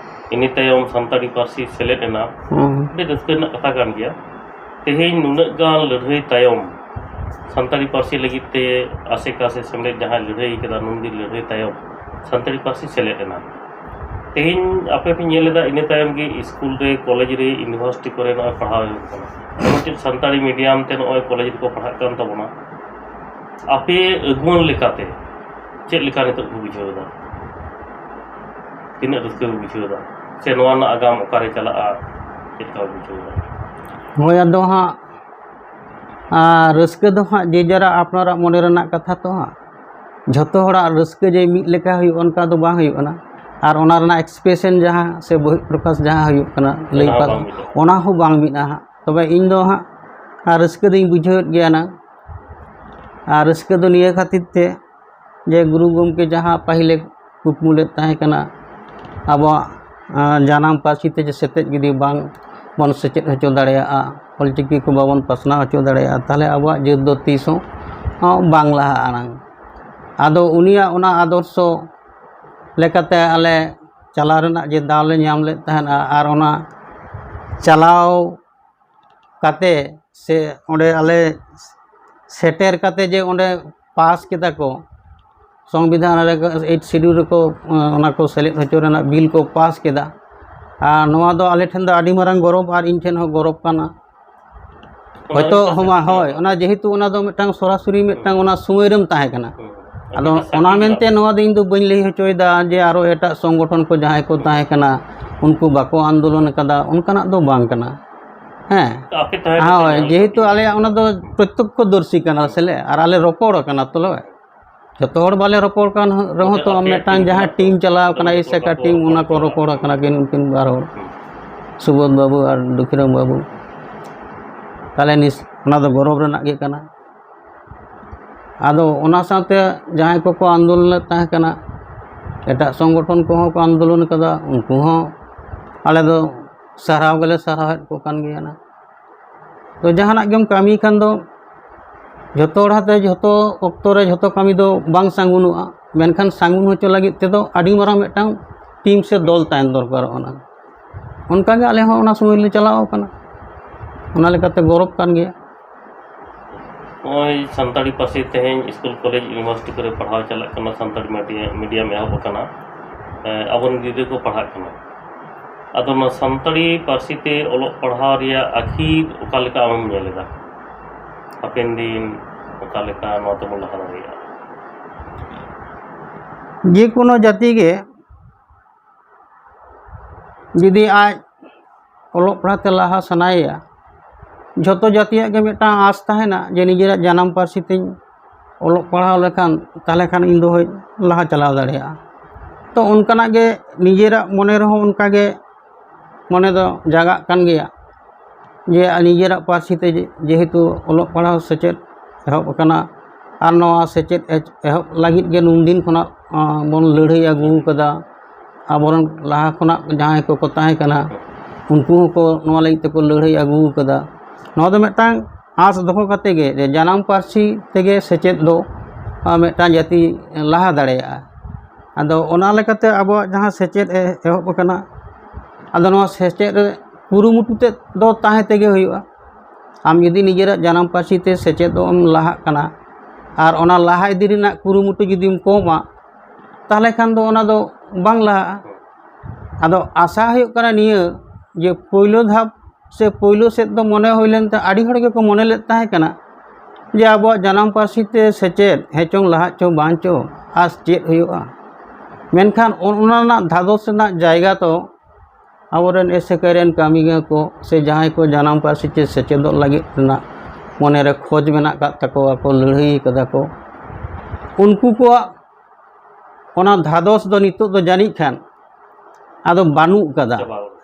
ᱤᱱᱟᱹ ᱛᱟᱭᱚᱢ ᱥᱟᱱᱛᱟᱲᱤ ᱯᱟᱹᱨᱥᱤ ᱥᱮᱞᱮᱫ ᱮᱱᱟ᱾ ᱦᱩᱸ᱾ ᱟᱹᱰᱤ ᱨᱟᱹᱥᱠᱟᱹ ᱨᱮᱱᱟᱜ ᱠᱟᱛᱷᱟ ᱠᱟᱱ ᱜᱮᱭᱟ᱾ ᱛᱮᱦᱮᱧ ᱱᱩᱱᱟᱹᱜ ᱜᱟᱱ ᱞᱟᱹᱲᱦᱟᱹᱭ ᱛᱟᱭᱚᱢ ᱥᱟᱱᱛᱟᱲᱤ ᱯᱟᱹᱨᱥᱤ ᱞᱟᱹᱜᱤᱫ ᱛᱮ ᱟᱥᱮᱠᱟ ᱥᱮ ᱥᱮᱢᱞᱮᱫ ᱡᱟᱦᱟᱸᱭ ᱞᱟᱹᱲᱦᱟᱹᱭ ᱠᱟᱫᱟ, ᱱᱩᱱᱫᱤᱱ ᱞᱟᱹᱲᱦᱟᱹᱭ ᱛᱟᱭᱚᱢ ᱥᱟᱱᱛᱟᱲᱤ ᱯᱟᱹᱨᱥᱤ ᱥᱮᱞᱮᱫ ᱮᱱᱟ᱾ ᱛᱮᱦᱮᱧ ᱟᱯᱮ ᱯᱮ ᱧᱮᱞ ᱮᱫᱟ, ᱤᱱᱟᱹ ᱛᱟᱭᱚᱢ ᱜᱮ ᱥᱠᱩᱞ ᱨᱮ, ᱠᱚᱞᱮᱡᱽ ᱨᱮ, ᱤᱭᱩᱱᱤᱵᱷᱟᱨᱥᱤᱴᱤ ᱠᱚᱨᱮ ᱱᱚᱜᱼᱚᱭ ᱯᱟᱲᱦᱟᱣ ᱦᱩᱭᱩᱜ ᱠᱟᱱᱟ᱾ ᱮᱢᱚᱱ ᱪᱮᱫ ᱥᱟᱱᱛᱟᱲᱤ ᱢᱤᱰᱤᱭᱟᱢ ᱛᱮ ᱱᱚᱜᱼᱚᱭ ᱠᱚᱞᱮᱡᱽ ᱨᱮᱠᱚ ᱯᱟᱲᱦᱟᱜ ᱠᱟᱱ ᱛᱟᱵᱚᱱᱟ᱾ ᱟᱯᱮ ᱟᱹᱜᱩᱣᱟᱹᱱ ᱞᱮᱠᱟᱛᱮ ᱪᱮᱫ ᱞᱮᱠᱟ ᱱᱤᱛᱚᱜ ᱯᱮ ᱵᱩᱡᱷᱟᱹᱣ ᱮᱫᱟ? ᱛᱤᱱᱟᱹᱜ ᱨᱟᱹᱥᱠᱟᱹ ᱯᱮ ᱵᱩᱡᱷᱟᱹᱣ ᱮᱫᱟ? ᱥᱮ ᱱᱚᱣᱟ ᱨᱮᱱᱟᱜ ᱟᱜᱟᱢ ᱚᱠᱟᱨᱮ ᱪᱟᱞᱟᱜᱼᱟ, ᱪᱮᱫ ᱞᱮᱠᱟ ᱯᱮ ᱵᱩᱡᱷᱟᱹᱣ ᱮᱫᱟ? ᱦᱳᱭ, ᱟᱫᱚ ᱦᱟᱸᱜ, ᱟᱨ ᱨᱟᱹᱥᱠᱟᱹ ᱫᱚ ᱦᱟᱸᱜ ᱡᱮ ᱡᱟᱨᱟᱜ ᱟᱯᱱᱟᱨᱟᱜ ᱢᱚᱱᱮ ᱨᱮᱱᱟᱜ ᱠᱟᱛᱷᱟ ᱛᱚ ᱦᱟᱸᱜ᱾ ᱡᱷᱚᱛᱚ ᱦᱚᱲᱟᱜ ᱨᱟᱹᱥᱠᱟᱹ ᱡᱮ ᱢᱤᱫ ᱞᱮᱠᱟ ᱦᱩᱭᱩᱜᱼᱟ, ᱚᱱᱠᱟ ᱫᱚ ᱵᱟᱝ ᱦᱩᱭᱩᱜ ᱠᱟᱱᱟ᱾ ᱟᱨ ᱚᱱᱟ ᱨᱮᱱᱟᱜ ᱮᱠᱥᱯᱨᱮᱥᱚᱱ ᱡᱟᱦᱟᱸ ᱥᱮ ᱵᱚᱦᱤ ᱯᱨᱚᱠᱟᱥ ᱡᱟᱦᱟᱸ ᱦᱩᱭᱩᱜ ᱠᱟᱱᱟ, ᱞᱟᱹᱭ ᱚᱱᱟ ᱦᱚᱸ ᱯᱟᱥ, ᱵᱟᱝ ᱢᱤᱫᱚᱜᱼᱟ᱾ ᱚᱱᱟ ᱦᱚᱸ ᱵᱟᱝ ᱢᱤᱫᱼᱟ ᱦᱟᱸᱜ᱾ ᱛᱚᱵᱮ ᱤᱧ ᱫᱚ ᱦᱟᱸᱜ ᱟᱨ ᱨᱟᱹᱥᱠᱟᱹ ᱫᱚᱧ ᱵᱩᱡᱷᱟᱹᱣᱮᱫ ᱜᱮᱭᱟ ᱱᱟᱝ᱾ ᱟᱨ ᱨᱟᱹᱥᱠᱟᱹ ᱫᱚ ᱱᱤᱭᱟᱹ ᱠᱷᱟᱹᱛᱤᱨ ᱛᱮ ᱡᱮ ᱜᱩᱨᱩ ᱜᱚᱢᱠᱮ ᱡᱟᱦᱟᱸ ᱯᱟᱹᱦᱤᱞᱮ ᱠᱩᱠᱢᱩ ᱞᱮᱫ ᱛᱟᱦᱮᱸ ᱠᱟᱱᱟ, ᱟᱵᱚᱣᱟᱜ, ᱟᱸ, ᱡᱟᱱᱟᱢ ᱯᱟᱹᱨᱥᱤ ᱛᱮ ᱡᱮ ᱥᱮᱪᱮᱫ ᱡᱩᱫᱤ ᱵᱟᱝ ᱵᱚᱱ ᱥᱮᱪᱮᱫ ᱦᱚᱪᱚ ᱫᱟᱲᱮᱭᱟᱜᱼᱟ, ᱚᱞᱪᱤᱠᱤ ᱠᱚ ᱵᱟᱵᱚᱱ ᱯᱟᱥᱱᱟᱣ ᱦᱚᱪᱚ ᱫᱟᱲᱮᱭᱟᱜᱼᱟ, ᱛᱟᱦᱚᱞᱮ ᱟᱵᱚᱣᱟᱜ ᱡᱟᱹᱛ ᱫᱚ ᱛᱤᱥ ᱦᱚᱸ, ᱦᱚᱸ ᱵᱟᱝ ᱞᱟᱦᱟᱜᱼᱟ ᱱᱟᱝ᱾ ᱟᱫᱚ ᱩᱱᱤᱭᱟᱜ ᱚᱱᱟ ᱟᱫᱚᱨᱥᱚ ᱞᱮᱠᱟᱛᱮ ᱟᱞᱮ ᱪᱟᱞᱟᱣ ᱨᱮᱱᱟᱜ ᱡᱮ ᱫᱟᱣ ᱞᱮ ᱧᱟᱢ ᱞᱮᱫ ᱛᱟᱦᱮᱱᱟ, ᱟᱨ ᱚᱱᱟ ᱪᱟᱞᱟᱣ ᱠᱟᱛᱮ ᱥᱮ ᱚᱸᱰᱮ ᱟᱞᱮ ᱥᱮᱴᱮᱨ ᱠᱟᱛᱮ ᱡᱮ ᱚᱸᱰᱮ ᱯᱟᱥ ᱠᱮᱫᱟ ᱠᱚ, ᱥᱚᱝᱵᱤᱫᱷᱟᱱ ᱨᱮ, ᱮᱭᱤᱴ ᱥᱤᱰᱩᱞ ᱨᱮᱠᱚ ᱚᱱᱟ ᱠᱚ ᱥᱮᱞᱮᱫ ᱦᱚᱪᱚ ᱨᱮᱱᱟᱜ ᱵᱤᱞ ᱠᱚ ᱯᱟᱥ ᱠᱮᱫᱟ᱾ ᱟᱨ ᱱᱚᱣᱟ ᱫᱚ ᱟᱞᱮ ᱴᱷᱮᱱ ᱫᱚ ᱟᱹᱰᱤ ᱢᱟᱨᱟᱝ ᱜᱚᱨᱚᱵᱽ ᱟᱨ ᱤᱧ ᱴᱷᱮᱱ ᱦᱚᱸ ᱜᱚᱨᱚᱵᱽ ᱠᱟᱱᱟ᱾ ᱦᱚᱭᱛᱳ ᱦᱚᱸ ᱢᱟ, ᱦᱳᱭ, ᱚᱱᱟ ᱡᱮᱦᱮᱛᱩ ᱚᱱᱟ ᱫᱚ ᱢᱤᱫᱴᱟᱝ ᱥᱚᱨᱟᱥᱚᱨᱤ ᱢᱤᱫᱴᱟᱝ ᱚᱱᱟ ᱥᱚᱢᱚᱭ ᱨᱮᱢ ᱛᱟᱦᱮᱸ ᱠᱟᱱᱟ᱾ ᱟᱫᱚ ᱚᱱᱟ ᱢᱮᱱᱛᱮ ᱱᱚᱣᱟ ᱫᱚ ᱤᱧ ᱫᱚ ᱵᱟᱹᱧ ᱞᱟᱹᱭ ᱦᱚᱪᱚᱭᱮᱫᱟ ᱡᱮ ᱟᱨᱚ ᱮᱴᱟᱜ ᱥᱚᱝᱜᱚᱴᱷᱚᱱ ᱠᱚ ᱡᱟᱦᱟᱸᱭ ᱠᱚ ᱛᱟᱦᱮᱸ ᱠᱟᱱᱟ, ᱩᱱᱠᱩ ᱵᱟᱠᱚ ᱟᱱᱫᱳᱞᱚᱱ ᱟᱠᱟᱫᱟ, ᱚᱱᱠᱟᱱᱟᱜ ᱫᱚ ᱵᱟᱝ ᱠᱟᱱᱟ᱾ ᱦᱮᱸ, ᱛᱚ ᱟᱯᱮ ᱛᱟᱦᱮᱸ ᱠᱟᱛᱮ ᱦᱳᱭ, ᱡᱟᱦᱟᱸ ᱡᱮᱦᱮᱛᱩ ᱠᱚ ᱟᱞᱮᱭᱟᱜ ᱚᱱᱟ ᱫᱚ ᱯᱨᱚᱛᱛᱚᱠᱠᱷᱚ ᱫᱚᱨᱥᱤ ᱠᱟᱱᱟ ᱥᱮᱞᱮ, ᱟᱨ ᱟᱞᱮ ᱨᱚᱯᱚᱲ ᱟᱠᱟᱱᱟ ᱛᱚᱞᱮ, ᱡᱚᱛᱚ ᱦᱚᱲ ᱵᱟᱞᱮ ᱨᱚᱯᱚᱲ ᱠᱟᱱ ᱨᱮᱦᱚᱸ ᱛᱚ ᱟᱯᱮᱭᱟᱜ ᱢᱤᱫᱴᱟᱝ ᱴᱤᱢ ᱡᱟᱦᱟᱸ ᱠᱷᱚᱱᱟᱜ ᱴᱤᱢ ᱪᱟᱞᱟᱣ ᱠᱟᱱᱟ, ᱡᱚᱛᱚ ᱮᱥᱮᱠᱟ ᱦᱚᱲ ᱴᱤᱢ, ᱚᱱᱟ ᱠᱚ ᱨᱚᱯᱚᱲ ᱨᱚᱯᱚᱲ ᱟᱠᱟᱱᱟ᱾ ᱟᱠᱟᱱᱟ ᱠᱤᱱ ᱩᱱᱠᱤᱱ ᱵᱟᱨ ᱦᱚᱲ, ᱦᱩᱸ᱾ ᱥᱩᱵᱳᱫᱷ ᱵᱟᱹᱵᱩ ᱟᱨ ᱫᱩᱠᱷᱤᱨᱟᱢ ᱵᱟᱹᱵᱩ᱾ ᱛᱟᱦᱞᱮ ᱱᱤᱥ-, ᱚᱱᱟ ᱫᱚ ᱜᱚᱨᱚᱵᱽ ᱨᱮᱱᱟᱜ ᱜᱮ ᱠᱟᱱᱟ᱾ ᱟᱫᱚ ᱚᱱᱟ ᱥᱟᱶᱛᱮ ᱡᱟᱦᱟᱸᱭ ᱠᱚᱠᱚ ᱟᱱᱫᱳᱞᱚᱱ ᱞᱮᱫ ᱛᱟᱦᱮᱸ ᱠᱟᱱᱟ, ᱮᱴᱟᱜ ᱥᱚᱝᱜᱚᱴᱷᱚᱱ ᱠᱚᱦᱚᱸ ᱠᱚ ᱟᱱᱫᱳᱞᱚᱱ ᱠᱟᱫᱟ, ᱩᱱᱠᱩ ᱦᱚᱸ ᱟᱞᱮ ᱫᱚ ᱥᱟᱨᱦᱟᱣ ᱜᱮᱞᱮ ᱥᱟᱨᱦᱟᱣᱮᱫ ᱠᱚ ᱠᱟᱱ ᱜᱮᱭᱟ ᱱᱟ᱾ ᱛᱚ ᱡᱟᱦᱟᱱᱟᱜ ᱜᱮᱢ ᱠᱟᱹᱢᱤ ᱠᱷᱟᱱ ᱫᱚ ᱡᱷᱚᱛᱚ ᱦᱚᱲ ᱟᱛᱮ ᱡᱷᱚᱛᱚ ᱚᱠᱛᱚ ᱨᱮ ᱡᱷᱚᱛᱚ ᱠᱟᱹᱢᱤ ᱫᱚ ᱵᱟᱝ ᱥᱟᱹᱜᱩᱱᱚᱜᱼᱟ, ᱢᱮᱱᱠᱷᱟᱱ ᱥᱟᱹᱜᱩᱱ ᱦᱚᱪᱚ ᱞᱟᱹᱜᱤᱫ ᱛᱮᱫᱚ ᱟᱹᱰᱤ ᱢᱟᱨᱟᱝ ᱢᱤᱫᱴᱟᱝ ᱴᱤᱢ ᱥᱮ ᱫᱚᱞ ᱛᱟᱦᱮᱱ ᱫᱚᱨᱠᱟᱨᱚᱜᱼᱟ᱾ ᱚᱱᱟ ᱚᱱᱠᱟᱜᱮ ᱟᱞᱮ ᱦᱚᱸ ᱚᱱᱟ ᱥᱚᱢᱚᱭ ᱞᱮ ᱪᱟᱞᱟᱣ ᱠᱟᱱᱟ, ᱚᱱᱟ ᱞᱮᱠᱟᱛᱮ ᱜᱚᱨᱚᱵᱽ ᱠᱟᱱ ᱜᱮᱭᱟ᱾ ᱱᱚᱜᱼᱚᱭ ᱥᱟᱱᱛᱟᱲᱤ ᱯᱟᱹᱨᱥᱤ ᱛᱮᱦᱮᱧ ᱥᱠᱩᱞ, ᱠᱚᱞᱮᱡᱽ, ᱤᱭᱩᱱᱤᱵᱷᱟᱨᱥᱤᱴᱤ ᱠᱚᱨᱮ ᱯᱟᱲᱦᱟᱣ ᱪᱟᱞᱟᱜ ᱠᱟᱱᱟ, ᱥᱟᱱᱛᱟᱲᱤ ᱢᱤᱰᱤᱭᱟ-, ᱢᱤᱰᱤᱭᱟᱢ ᱮᱦᱚᱵ ᱟᱠᱟᱱᱟ, ᱮ, ᱟᱵᱚᱨᱮᱱ ᱜᱤᱫᱽᱨᱟᱹ ᱠᱚ ᱯᱟᱲᱦᱟᱜ ᱠᱟᱱᱟ᱾ ᱟᱫᱚ ᱱᱚᱣᱟ ᱥᱟᱱᱛᱟᱲᱤ ᱯᱟᱹᱨᱥᱤ ᱛᱮ ᱚᱞᱚᱜ ᱯᱟᱲᱦᱟᱣ ᱨᱮᱭᱟᱜ ᱟᱹᱠᱷᱤᱨ ᱚᱠᱟ ᱞᱮᱠᱟ ᱟᱢᱮᱢ ᱧᱮᱞ ᱮᱫᱟ? ᱦᱟᱯᱮᱱ ᱫᱤᱱ ᱚᱠᱟ ᱞᱮᱠᱟ ᱱᱚᱣᱟ ᱛᱮᱵᱚᱱ ᱞᱟᱦᱟ ᱫᱟᱲᱮᱭᱟᱜᱼᱟ? ᱡᱮᱠᱳᱱᱳ ᱡᱟᱹᱛᱤ ᱜᱮ ᱡᱩᱫᱤ ᱟᱡ ᱚᱞᱚᱜ ᱯᱟᱲᱦᱟᱜ ᱛᱮ ᱞᱟᱦᱟ ᱥᱟᱱᱟᱭᱮᱭᱟ, ᱡᱷᱚᱛᱚ ᱡᱟᱹᱛᱤᱭᱟᱜ ᱜᱮ ᱢᱤᱫᱴᱟᱝ ᱟᱸᱥ ᱛᱟᱦᱮᱱᱟ ᱡᱮ ᱱᱤᱡᱮᱨᱟᱜ ᱡᱟᱱᱟᱢ ᱯᱟᱹᱨᱥᱤ ᱛᱤᱧ ᱚᱞᱚᱜ ᱯᱟᱲᱦᱟᱣ ᱞᱮᱠᱷᱟᱱ, ᱛᱟᱦᱚᱞᱮ ᱠᱷᱟᱱ ᱤᱧ ᱫᱚ ᱦᱳᱭ ᱞᱟᱦᱟ ᱪᱟᱞᱟᱣ ᱫᱟᱲᱮᱭᱟᱜᱼᱟ᱾ ᱛᱚ ᱚᱱᱠᱟᱱᱟᱜ ᱜᱮ ᱱᱤᱡᱮᱨᱟᱜ ᱢᱚᱱᱮ ᱨᱮᱦᱚᱸ ᱚᱱᱠᱟ ᱜᱮ ᱢᱚᱱᱮ ᱫᱚ ᱡᱟᱜᱟᱜ ᱠᱟᱱ ᱜᱮᱭᱟ ᱡᱮ ᱱᱤᱡᱮᱨᱟᱜ ᱯᱟᱹᱨᱥᱤ ᱛᱮ ᱡᱮ-, ᱡᱮᱦᱮᱛᱩ ᱚᱞᱚᱜ ᱯᱟᱲᱦᱟᱣ ᱥᱮᱪᱮᱫ ᱮᱦᱚᱵ ᱟᱠᱟᱱᱟ, ᱟᱨ ᱱᱚᱣᱟ ᱥᱮᱪᱮᱫ ᱮ-, ᱮᱦᱚᱵ ᱞᱟᱹᱜᱤᱫ ᱜᱮ ᱱᱩᱱ ᱫᱤᱱ ᱠᱷᱚᱱᱟᱜ, ᱟᱸ, ᱵᱚᱱ ᱞᱟᱹᱲᱦᱟᱹᱭ ᱟᱹᱜᱩ ᱟᱠᱟᱫᱟ᱾ ᱟᱵᱚᱨᱮᱱ ᱞᱟᱦᱟ ᱠᱷᱚᱱᱟᱜ ᱡᱟᱦᱟᱸᱭ ᱠᱚᱠᱚ ᱛᱟᱦᱮᱸ ᱠᱟᱱᱟ, ᱩᱱᱠᱩ ᱦᱚᱸᱠᱚ ᱱᱚᱣᱟ ᱞᱟᱹᱜᱤᱫ ᱛᱮᱠᱚ ᱞᱟᱹᱲᱦᱟᱹᱭ ᱟᱹᱜᱩ ᱟᱠᱟᱫᱟ᱾ ᱱᱚᱣᱟ ᱫᱚ ᱢᱤᱫᱴᱟᱝ ᱟᱸᱥ ᱫᱚᱦᱚ ᱠᱟᱛᱮ ᱜᱮ ᱡᱮ ᱡᱟᱱᱟᱢ ᱯᱟᱹᱨᱥᱤ ᱛᱮᱜᱮ ᱥᱮᱪᱮᱫ ᱫᱚ, ᱟᱸ, ᱢᱤᱫᱴᱟᱝ ᱡᱟᱹᱛᱤ ᱞᱟᱦᱟ ᱫᱟᱲᱮᱭᱟᱜᱼᱟ᱾ ᱟᱫᱚ ᱚᱱᱟ ᱞᱮᱠᱟᱛᱮ ᱟᱵᱚᱣᱟᱜ ᱡᱟᱦᱟᱸ ᱥᱮᱪᱮᱫ ᱮ-, ᱮᱦᱚᱵ ᱟᱠᱟᱱᱟ, ᱟᱫᱚ ᱱᱚᱣᱟ ᱥᱮᱪᱮᱫ ᱨᱮ ᱠᱩᱨᱩᱢᱩᱴᱩ ᱛᱮᱫ ᱫᱚ ᱛᱟᱦᱮᱸ ᱛᱮᱜᱮ ᱦᱩᱭᱩᱜᱼᱟ᱾ ᱟᱢ ᱡᱩᱫᱤ ᱱᱤᱡᱮᱨᱟᱜ ᱡᱟᱱᱟᱢ ᱯᱟᱹᱨᱥᱤ ᱛᱮ ᱥᱮᱪᱮᱫᱚᱜ ᱮᱢ ᱞᱟᱦᱟᱜ ᱠᱟᱱᱟ, ᱟᱨ ᱚᱱᱟ ᱞᱟᱦᱟ ᱤᱫᱤ ᱨᱮᱱᱟᱜ ᱠᱩᱨᱩᱢᱩᱴᱩ ᱡᱩᱫᱤᱢ ᱠᱚᱢᱟ, ᱛᱟᱦᱚᱞᱮ ᱠᱷᱟᱱ ᱫᱚ ᱚᱱᱟ ᱫᱚ ᱵᱟᱝ ᱞᱟᱦᱟᱜᱼᱟ᱾ ᱟᱫᱚ ᱟᱥᱟ ᱦᱩᱭᱩᱜ ᱠᱟᱱᱟ ᱱᱤᱭᱟᱹ, ᱡᱮ ᱯᱳᱭᱞᱳ ᱫᱷᱟᱯ ᱥᱮ ᱯᱳᱭᱞᱳ ᱥᱮᱫ ᱫᱚ ᱢᱚᱱᱮ ᱦᱩᱭ ᱞᱮᱱ ᱛᱟᱦᱮᱸ, ᱟᱹᱰᱤ ᱦᱚᱲ ᱜᱮᱠᱚ ᱢᱚᱱᱮ ᱞᱮᱫ ᱛᱟᱦᱮᱸ ᱠᱟᱱᱟ ᱡᱮ ᱟᱵᱚᱣᱟᱜ ᱡᱟᱱᱟᱢ ᱯᱟᱹᱨᱥᱤ ᱛᱮ ᱥᱮᱪᱮᱫ ᱦᱮᱸ ᱪᱚᱝ ᱞᱟᱦᱟᱜ ᱪᱚᱝ ᱵᱟᱝ ᱪᱚᱝ, ᱟᱨ ᱪᱮᱫ ᱦᱩᱭᱩᱜᱼᱟ᱾ ᱢᱮᱱᱠᱷᱟᱱ ᱚᱱᱟ ᱨᱮᱱᱟᱜ ᱫᱷᱟᱫᱚᱥ ᱨᱮᱱᱟᱜ ᱡᱟᱭᱜᱟ ᱫᱚ ᱟᱵᱚᱨᱮᱱ ᱮᱥᱮᱠᱟᱭ ᱨᱮᱱ ᱠᱟᱹᱢᱤᱭᱟᱹ ᱠᱚ ᱥᱮ ᱡᱟᱦᱟᱸᱭ ᱠᱚ ᱡᱟᱱᱟᱢ ᱯᱟᱹᱨᱥᱤ ᱛᱮ ᱥᱮᱪᱮᱫᱚᱜ ᱞᱟᱹᱜᱤᱫ ᱨᱮᱱᱟᱜ ᱢᱚᱱᱮᱨᱮ ᱠᱷᱚᱡᱽ ᱢᱮᱱᱟᱜ ᱟᱠᱟᱫ ᱛᱟᱠᱚᱣᱟ, ᱠᱚ ᱞᱟᱹᱲᱦᱟᱹᱭ ᱠᱟᱫᱟ ᱠᱚ, ᱩᱱᱠᱩ ᱠᱚᱣᱟᱜ ᱚᱱᱟ ᱫᱷᱟᱫᱚᱥ ᱫᱚ ᱱᱤᱛᱚᱜ ᱫᱚ ᱡᱟᱹᱱᱤᱡ ᱠᱷᱟᱱ ᱟᱫᱚ ᱵᱟᱹᱱᱩᱜ ᱠᱟᱫᱟ,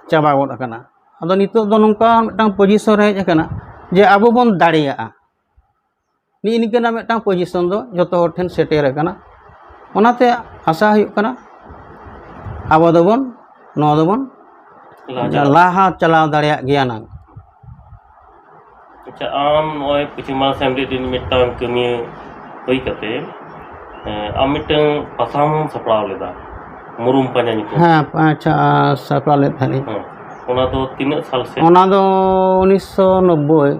ᱪᱟᱵᱟ ᱜᱚᱫ ᱟᱠᱟᱱᱟ᱾ ᱟᱫᱚ ᱱᱤᱛᱚᱜ ᱫᱚ ᱱᱚᱝᱠᱟ ᱢᱤᱫᱴᱟᱝ ᱯᱚᱡᱤᱥᱚᱱ ᱨᱮ ᱦᱮᱡ ᱟᱠᱟᱱᱟ ᱡᱮ ᱟᱵᱚ ᱵᱚᱱ ᱫᱟᱲᱮᱭᱟᱜᱼᱟ᱾ ᱱᱤᱜᱼᱤ ᱱᱤᱝᱠᱟᱹᱱᱟᱜ ᱢᱤᱫᱴᱟᱝ ᱯᱚᱡᱤᱥᱚᱱ ᱫᱚ ᱡᱚᱛᱚ ᱦᱚᱲ ᱴᱷᱮᱱ ᱥᱮᱴᱮᱨ ᱟᱠᱟᱱᱟ᱾ ᱚᱱᱟᱛᱮ ᱟᱥᱟ ᱦᱩᱭᱩᱜ ᱠᱟᱱᱟ ᱟᱵᱚ ᱫᱚᱵᱚᱱ, ᱱᱚᱣᱟ ᱫᱚᱵᱚᱱ ᱞᱟᱦᱟ ᱪᱟᱞᱟᱣ᱾ ᱞᱟᱦᱟ ᱪᱟᱞᱟᱣ ᱫᱟᱲᱮᱭᱟᱜ ᱜᱮᱭᱟ ᱱᱟᱝ᱾ ᱟᱪᱪᱷᱟ, ᱟᱢ ᱱᱚᱜᱼᱚᱭ ᱯᱚᱪᱷᱤᱢ ᱵᱟᱝᱞᱟ ᱟᱥᱮᱢᱵᱞᱤ ᱨᱮᱱ ᱢᱤᱫᱴᱟᱝ ᱠᱟᱹᱢᱤᱭᱟᱹ ᱦᱩᱭ ᱠᱟᱛᱮ, ᱮᱸ, ᱟᱢ ᱢᱤᱫᱴᱟᱝ ᱯᱟᱛᱷᱟᱢ ᱥᱟᱯᱲᱟᱣ ᱞᱮᱫᱟ, ᱢᱩᱨᱩᱢ ᱯᱟᱸᱡᱟ ᱧᱩᱛᱩᱢ᱾ ᱦᱮᱸ, ᱟᱪᱪᱷᱟ, ᱥᱟᱯᱲᱟᱣ ᱞᱮᱫ ᱛᱟᱦᱮᱸᱫ᱾ ᱦᱮᱸ, ᱚᱱᱟ ᱫᱚ ᱛᱤᱱᱟᱹᱜ ᱥᱟᱞ ᱥᱮᱫ? ᱚᱱᱟ ᱫᱚ ᱩᱱᱤᱥᱥᱚ ᱱᱚᱵᱵᱳᱭ᱾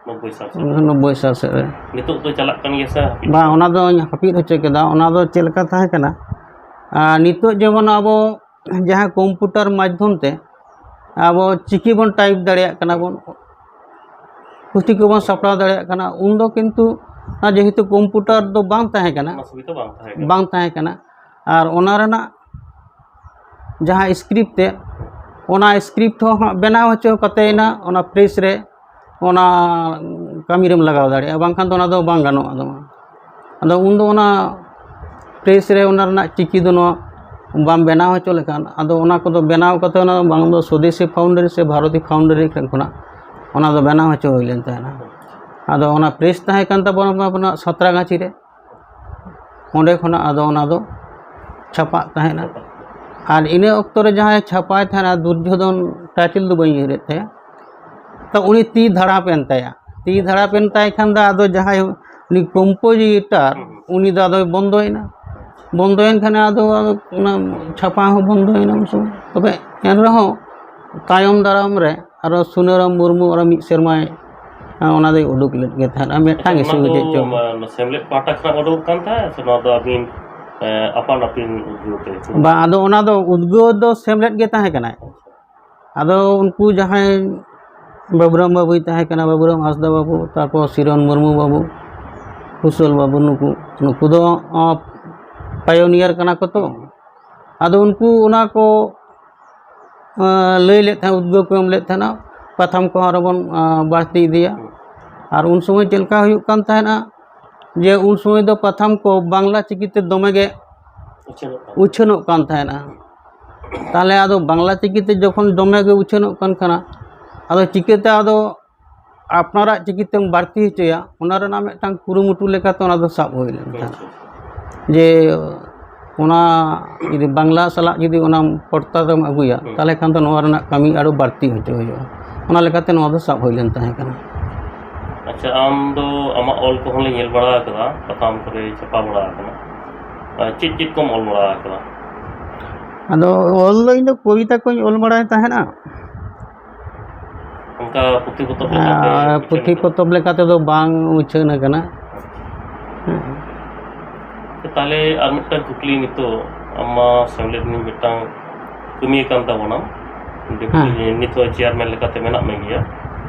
ᱱᱚᱵᱵᱳᱭ ᱥᱟᱞ ᱥᱮᱫ᱾ ᱱᱚᱵᱵᱳᱭ ᱥᱟᱞ ᱥᱮᱫ ᱨᱮ᱾ ᱱᱤᱛᱚᱜ ᱫᱚ ᱪᱟᱞᱟᱜ ᱠᱟᱱ ᱜᱮᱭᱟ ᱥᱮ ᱦᱟᱹᱯᱤᱫ ᱵᱟᱝ, ᱟᱠᱟᱱᱟ? ᱚᱱᱟ ᱫᱚᱧ ᱦᱟᱹᱯᱤᱫ ᱦᱚᱪᱚ ᱠᱮᱫᱟ᱾ ᱚᱱᱟ ᱫᱚ ᱪᱮᱫ ᱞᱮᱠᱟ ᱛᱟᱦᱮᱸ ᱠᱟᱱᱟ? ᱟᱨ ᱱᱤᱛᱚᱜ ᱡᱮᱢᱚᱱ ᱟᱵᱚ ᱡᱟᱦᱟᱸ ᱠᱚᱢᱯᱤᱭᱩᱴᱟᱨ ᱢᱟᱫᱽᱫᱷᱚᱢ ᱛᱮ ᱟᱵᱚ ᱪᱤᱠᱤ ᱵᱚᱱ ᱴᱟᱭᱤᱯ ᱫᱟᱲᱮᱭᱟᱜ ᱠᱟᱱᱟ ᱵᱚᱱ, ᱯᱩᱛᱷᱤ ᱠᱚᱵᱚᱱ ᱥᱟᱯᱲᱟᱣ ᱫᱟᱲᱮᱭᱟᱜ ᱠᱟᱱᱟ, ᱩᱱᱫᱚ ᱠᱤᱱᱛᱩ ᱚᱱᱟ ᱡᱮᱦᱮᱛᱩ ᱠᱚᱢᱯᱤᱭᱩᱴᱟᱨ ᱫᱚ ᱵᱟᱝ ᱛᱟᱦᱮᱸ ᱠᱟᱱᱟ, ᱚᱱᱟ ᱥᱩᱵᱤᱫᱷᱟ ᱵᱟᱝ ᱛᱟᱦᱮᱸ ᱠᱟᱱᱟ᱾ ᱵᱟᱝ ᱛᱟᱦᱮᱸ ᱠᱟᱱᱟ᱾ ᱟᱨ ᱚᱱᱟ ᱨᱮᱱᱟᱜ ᱡᱟᱦᱟᱸ ᱥᱠᱨᱤᱯᱴ ᱛᱮ, ᱚᱱᱟ ᱥᱠᱨᱤᱯᱴ ᱦᱚᱸ ᱦᱟᱸᱜ ᱵᱮᱱᱟᱣ ᱦᱚᱪᱚ ᱠᱟᱛᱮ ᱮᱱᱟ ᱚᱱᱟ ᱯᱨᱮᱥ ᱨᱮ, ᱚᱱᱟ ᱠᱟᱹᱢᱤ ᱨᱮᱢ ᱞᱟᱜᱟᱣ ᱫᱟᱲᱮᱭᱟᱜᱼᱟ, ᱵᱟᱝᱠᱷᱟᱱ ᱫᱚ ᱚᱱᱟ ᱫᱚ ᱵᱟᱝ ᱜᱟᱱᱚᱜᱼᱟ᱾ ᱟᱫᱚ, ᱟᱫᱚ ᱩᱱᱫᱚ ᱚᱱᱟ ᱯᱨᱮᱥ ᱨᱮ ᱚᱱᱟ ᱨᱮᱱᱟᱜ ᱪᱤᱠᱤ ᱫᱚ ᱱᱚᱣᱟ ᱵᱟᱢ ᱵᱮᱱᱟᱣ ᱦᱚᱪᱚ ᱞᱮᱠᱷᱟᱱ, ᱟᱫᱚ ᱚᱱᱟ ᱠᱚᱫᱚ ᱵᱮᱱᱟᱣ ᱠᱟᱛᱮ ᱚᱱᱟ ᱵᱟᱝ ᱫᱚ ᱥᱚᱫᱮᱥᱤ ᱯᱷᱟᱣᱩᱱᱰᱟᱨᱤ ᱥᱮ ᱵᱷᱟᱨᱚᱛᱤ ᱯᱷᱟᱣᱩᱱᱰᱟᱨᱤ ᱴᱷᱮᱱ ᱠᱷᱚᱱᱟᱜ ᱚᱱᱟ ᱫᱚ ᱵᱮᱱᱟᱣ ᱦᱚᱪᱚ ᱦᱩᱭ ᱞᱮᱱ ᱛᱟᱦᱮᱱᱟ᱾ ᱟᱫᱚ ᱚᱱᱟ ᱯᱨᱮᱥ ᱛᱟᱦᱮᱸ ᱠᱟᱱ ᱛᱟᱵᱚᱱᱟ ᱟᱵᱚᱱᱟᱜ ᱥᱟᱸᱛᱨᱟᱜᱟᱹᱪᱷᱤ ᱨᱮ, ᱚᱸᱰᱮ ᱠᱷᱚᱱᱟᱜ ᱟᱫᱚ ᱚᱱᱟ ᱫᱚ ᱪᱷᱟᱯᱟᱜ ᱛᱟᱦᱮᱱᱟ᱾ ᱟᱨ ᱤᱱᱟᱹ ᱚᱠᱛᱚ ᱨᱮ ᱡᱟᱦᱟᱸᱭ ᱪᱷᱟᱯᱟᱭ ᱛᱟᱦᱮᱱᱟ, ᱫᱩᱨᱡᱳᱫᱷᱚᱱ, ᱴᱟᱭᱴᱮᱞ ᱫᱚ ᱵᱟᱹᱧ ᱩᱭᱦᱟᱹᱨᱮᱫ ᱛᱟᱭᱟ, ᱛᱚ ᱩᱱᱤ ᱛᱤ ᱫᱷᱟᱲᱟᱯ ᱮᱱ ᱛᱟᱭᱟ᱾ ᱛᱤ ᱫᱷᱟᱲᱟᱯ ᱮᱱ ᱛᱟᱭ ᱠᱷᱟᱱ ᱫᱚ ᱟᱫᱚ ᱡᱟᱦᱟᱸᱭ ᱩᱱᱤ ᱠᱚᱢᱯᱳᱡᱤᱴᱟᱨ, ᱩᱱᱤ ᱫᱚ ᱟᱫᱚᱭ ᱵᱚᱱᱫᱚᱭᱮᱱᱟ᱾ ᱵᱚᱱᱫᱚᱭᱮᱱ ᱠᱷᱟᱱ ᱟᱫᱚ, ᱟᱫᱚ ᱚᱱᱟ ᱪᱷᱟᱯᱟ ᱦᱚᱸ ᱵᱚᱱᱫᱚᱭᱮᱱᱟ ᱩᱱ ᱥᱚᱢᱚᱭ᱾ ᱛᱚᱵᱮ ᱮᱱ ᱨᱮᱦᱚᱸ ᱛᱟᱭᱚᱢ ᱫᱟᱨᱟᱢ ᱨᱮ ᱟᱨᱚ ᱥᱩᱱᱟᱹᱨᱟᱢ ᱢᱩᱨᱢᱩ ᱟᱨᱚ ᱢᱤᱫ ᱥᱮᱨᱢᱟᱭ ᱚᱱᱟ ᱫᱚᱭ ᱩᱰᱩᱠ ᱞᱮᱫ ᱜᱮ ᱛᱟᱦᱮᱸᱫ᱾ ᱟᱨ ᱢᱤᱫᱴᱟᱝ ᱟᱪᱪᱷᱟ, ᱤᱥᱩ ᱚᱱᱟ ᱫᱚ, ᱪᱮᱫ ᱪᱚᱝ? ᱢᱟ, ᱥᱮᱢᱞᱮᱫ ᱯᱟᱦᱴᱟ ᱠᱷᱚᱱᱟᱜ ᱩᱰᱩᱠ ᱠᱟᱱ ᱛᱟᱦᱮᱸᱫ ᱥᱮ ᱱᱚᱣᱟ ᱫᱚ ᱟᱹᱵᱤᱱ, ᱮ, ᱟᱯᱟᱱ ᱟᱹᱯᱤᱱ ᱩᱫᱽᱜᱟᱹᱣ ᱛᱮ? ᱵᱟᱝ, ᱟᱫᱚ ᱚᱱᱟ ᱫᱚ ᱩᱫᱽᱜᱟᱹᱣ ᱫᱚ ᱥᱮᱢᱞᱮᱫ ᱜᱮ ᱛᱟᱦᱮᱸ ᱠᱟᱱᱟᱭ᱾ ᱟᱫᱚ ᱩᱱᱠᱩ ᱡᱟᱦᱟᱸᱭ ᱵᱟᱹᱵᱩᱨᱟᱢ ᱵᱟᱹᱵᱩᱭ ᱛᱟᱦᱮᱸ ᱠᱟᱱᱟ, ᱵᱟᱹᱵᱩᱨᱟᱢ ᱦᱟᱸᱥᱫᱟ ᱵᱟᱹᱵᱩ, ᱛᱟᱨᱯᱚᱨ ᱥᱤᱨᱚᱱ ᱢᱩᱨᱢᱩ ᱵᱟᱹᱵᱩ, ᱠᱩᱥᱚᱞ ᱵᱟᱹᱵᱩ, ᱱᱩᱠᱩ, ᱱᱩᱠᱩ ᱫᱚ, ᱚ, pioneer ᱠᱟᱱᱟ ᱠᱚ ᱛᱚ᱾ ᱟᱫᱚ ᱩᱱᱠᱩ ᱚᱱᱟ ᱠᱚ, ᱮ, ᱞᱟᱹᱭ ᱞᱮᱫ ᱛᱟᱦᱮᱸᱫ, ᱩᱫᱽᱜᱟᱹᱣ ᱠᱚ ᱮᱢ ᱞᱮᱫ ᱛᱟᱦᱮᱱᱟ, ᱯᱟᱛᱷᱟᱢ ᱠᱚᱦᱚᱸ ᱟᱨᱚ ᱵᱚᱱ, ᱮ, ᱵᱟᱹᱲᱛᱤ ᱤᱫᱤᱭᱟ᱾ ᱟᱨ ᱩᱱ ᱥᱚᱢᱚᱭ ᱪᱮᱫ ᱞᱮᱠᱟ ᱦᱩᱭᱩᱜ ᱠᱟᱱ ᱛᱟᱦᱮᱱᱟ, ᱡᱮ ᱩᱱ ᱥᱚᱢᱚᱭ ᱫᱚ ᱯᱟᱛᱷᱟᱢ ᱠᱚ ᱵᱟᱝᱞᱟ ᱪᱤᱠᱤᱛᱮ ᱫᱚᱢᱮ ᱜᱮ ᱩᱪᱷᱟᱹᱱᱚᱜ ᱠᱟᱱ᱾ ᱩᱪᱷᱟᱹᱱᱚᱜ ᱠᱟᱱ ᱛᱟᱦᱮᱱᱟ᱾ ᱛᱟᱦᱚᱞᱮ ᱟᱫᱚ ᱵᱟᱝᱞᱟ ᱪᱤᱠᱤᱛᱮ ᱡᱚᱠᱷᱚᱱ ᱫᱚᱢᱮ ᱜᱮ ᱩᱪᱷᱟᱹᱱᱚᱜ ᱠᱟᱱ ᱠᱷᱟᱱᱟ, ᱟᱫᱚ ᱪᱤᱠᱟᱹᱛᱮ ᱟᱫᱚ ᱟᱯᱱᱟᱨᱟᱜ ᱪᱤᱠᱤᱛᱮᱢ ᱵᱟᱹᱲᱛᱤ ᱦᱚᱪᱚᱭᱟ, ᱚᱱᱟ ᱨᱮᱱᱟᱜ ᱢᱤᱫᱴᱟᱝ ᱠᱩᱨᱩᱢᱩᱴᱩ ᱞᱮᱠᱟᱛᱮ ᱚᱱᱟ ᱫᱚ ᱥᱟᱵ ᱦᱩᱭ ᱞᱮᱱ ᱛᱟᱦᱮᱸᱫ᱾ ᱟᱪᱪᱷᱟ᱾ ᱡᱮ ᱚᱱᱟ ᱡᱩᱫᱤ ᱵᱟᱝᱞᱟ ᱥᱟᱞᱟᱜ ᱡᱩᱫᱤ ᱚᱱᱟ ᱯᱚᱲᱛᱟ ᱨᱮᱢ ᱟᱹᱜᱩᱭᱟ, ᱦᱩᱸ᱾ ᱛᱟᱦᱚᱞᱮ ᱠᱷᱟᱱ ᱫᱚ ᱱᱚᱣᱟ ᱨᱮᱱᱟᱜ ᱠᱟᱹᱢᱤ ᱟᱨᱚ ᱵᱟᱹᱲᱛᱤ ᱦᱚᱪᱚ ᱦᱩᱭᱩᱜᱼᱟ᱾ ᱚᱱᱟ ᱞᱮᱠᱟᱛᱮ ᱱᱚᱣᱟ ᱫᱚ ᱥᱟᱵ ᱦᱩᱭ ᱞᱮᱱ ᱛᱟᱦᱮᱸ ᱠᱟᱱᱟ᱾ ᱟᱪᱪᱷᱟ, ᱟᱢ ᱫᱚ ᱟᱢᱟᱜ ᱚᱞ ᱠᱚᱦᱚᱸ ᱞᱮ ᱧᱮᱞ ᱵᱟᱲᱟ ᱟᱠᱟᱫᱟ, ᱯᱟᱛᱷᱟᱢ ᱠᱚᱨᱮ ᱪᱷᱟᱯᱟ ᱵᱟᱲᱟ ᱟᱠᱟᱱᱟ᱾ ᱟᱨ ᱪᱮᱫ ᱪᱮᱫ ᱠᱚᱢ ᱚᱞ ᱵᱟᱲᱟ ᱟᱠᱟᱫᱟ? ᱟᱫᱚ ᱚᱞ ᱫᱚ ᱤᱧ ᱫᱚ ᱠᱚᱵᱤᱛᱟ ᱠᱚᱧ ᱚᱞ ᱵᱟᱲᱟᱭ ᱛᱟᱦᱮᱱᱟ᱾ ᱚᱱᱠᱟ ᱯᱩᱛᱷᱤ ᱯᱚᱛᱚᱵ ᱞᱮᱠᱟᱛᱮ ᱟᱨ ᱩᱪᱷᱟᱹᱱ ᱯᱩᱛᱷᱤ ᱠᱟᱱᱟ? ᱯᱚᱛᱚᱵ ᱞᱮᱠᱟ ᱛᱮᱫᱚ ᱵᱟᱝ ᱩᱪᱷᱟᱹᱱ ᱟᱠᱟᱱᱟ᱾ ᱦᱮᱸ᱾ ᱛᱟᱦᱞᱮ ᱟᱨ ᱢᱤᱫᱴᱟᱝ ᱠᱩᱠᱞᱤ, ᱱᱤᱛᱚᱜ ᱟᱢ ᱢᱟ ᱥᱮᱢᱞᱮᱫ ᱨᱤᱱᱤᱡ ᱢᱤᱫᱴᱟᱝ ᱠᱟᱹᱢᱤᱭᱟᱹ ᱠᱟᱱ ᱛᱟᱵᱚᱱᱟᱢ, deputy, ᱦᱮᱸ᱾ ᱱᱤᱛ ᱦᱚᱸ chairman ᱞᱮᱠᱟᱛᱮ ᱢᱮᱱᱟᱜ ᱢᱮ ᱜᱮᱭᱟ᱾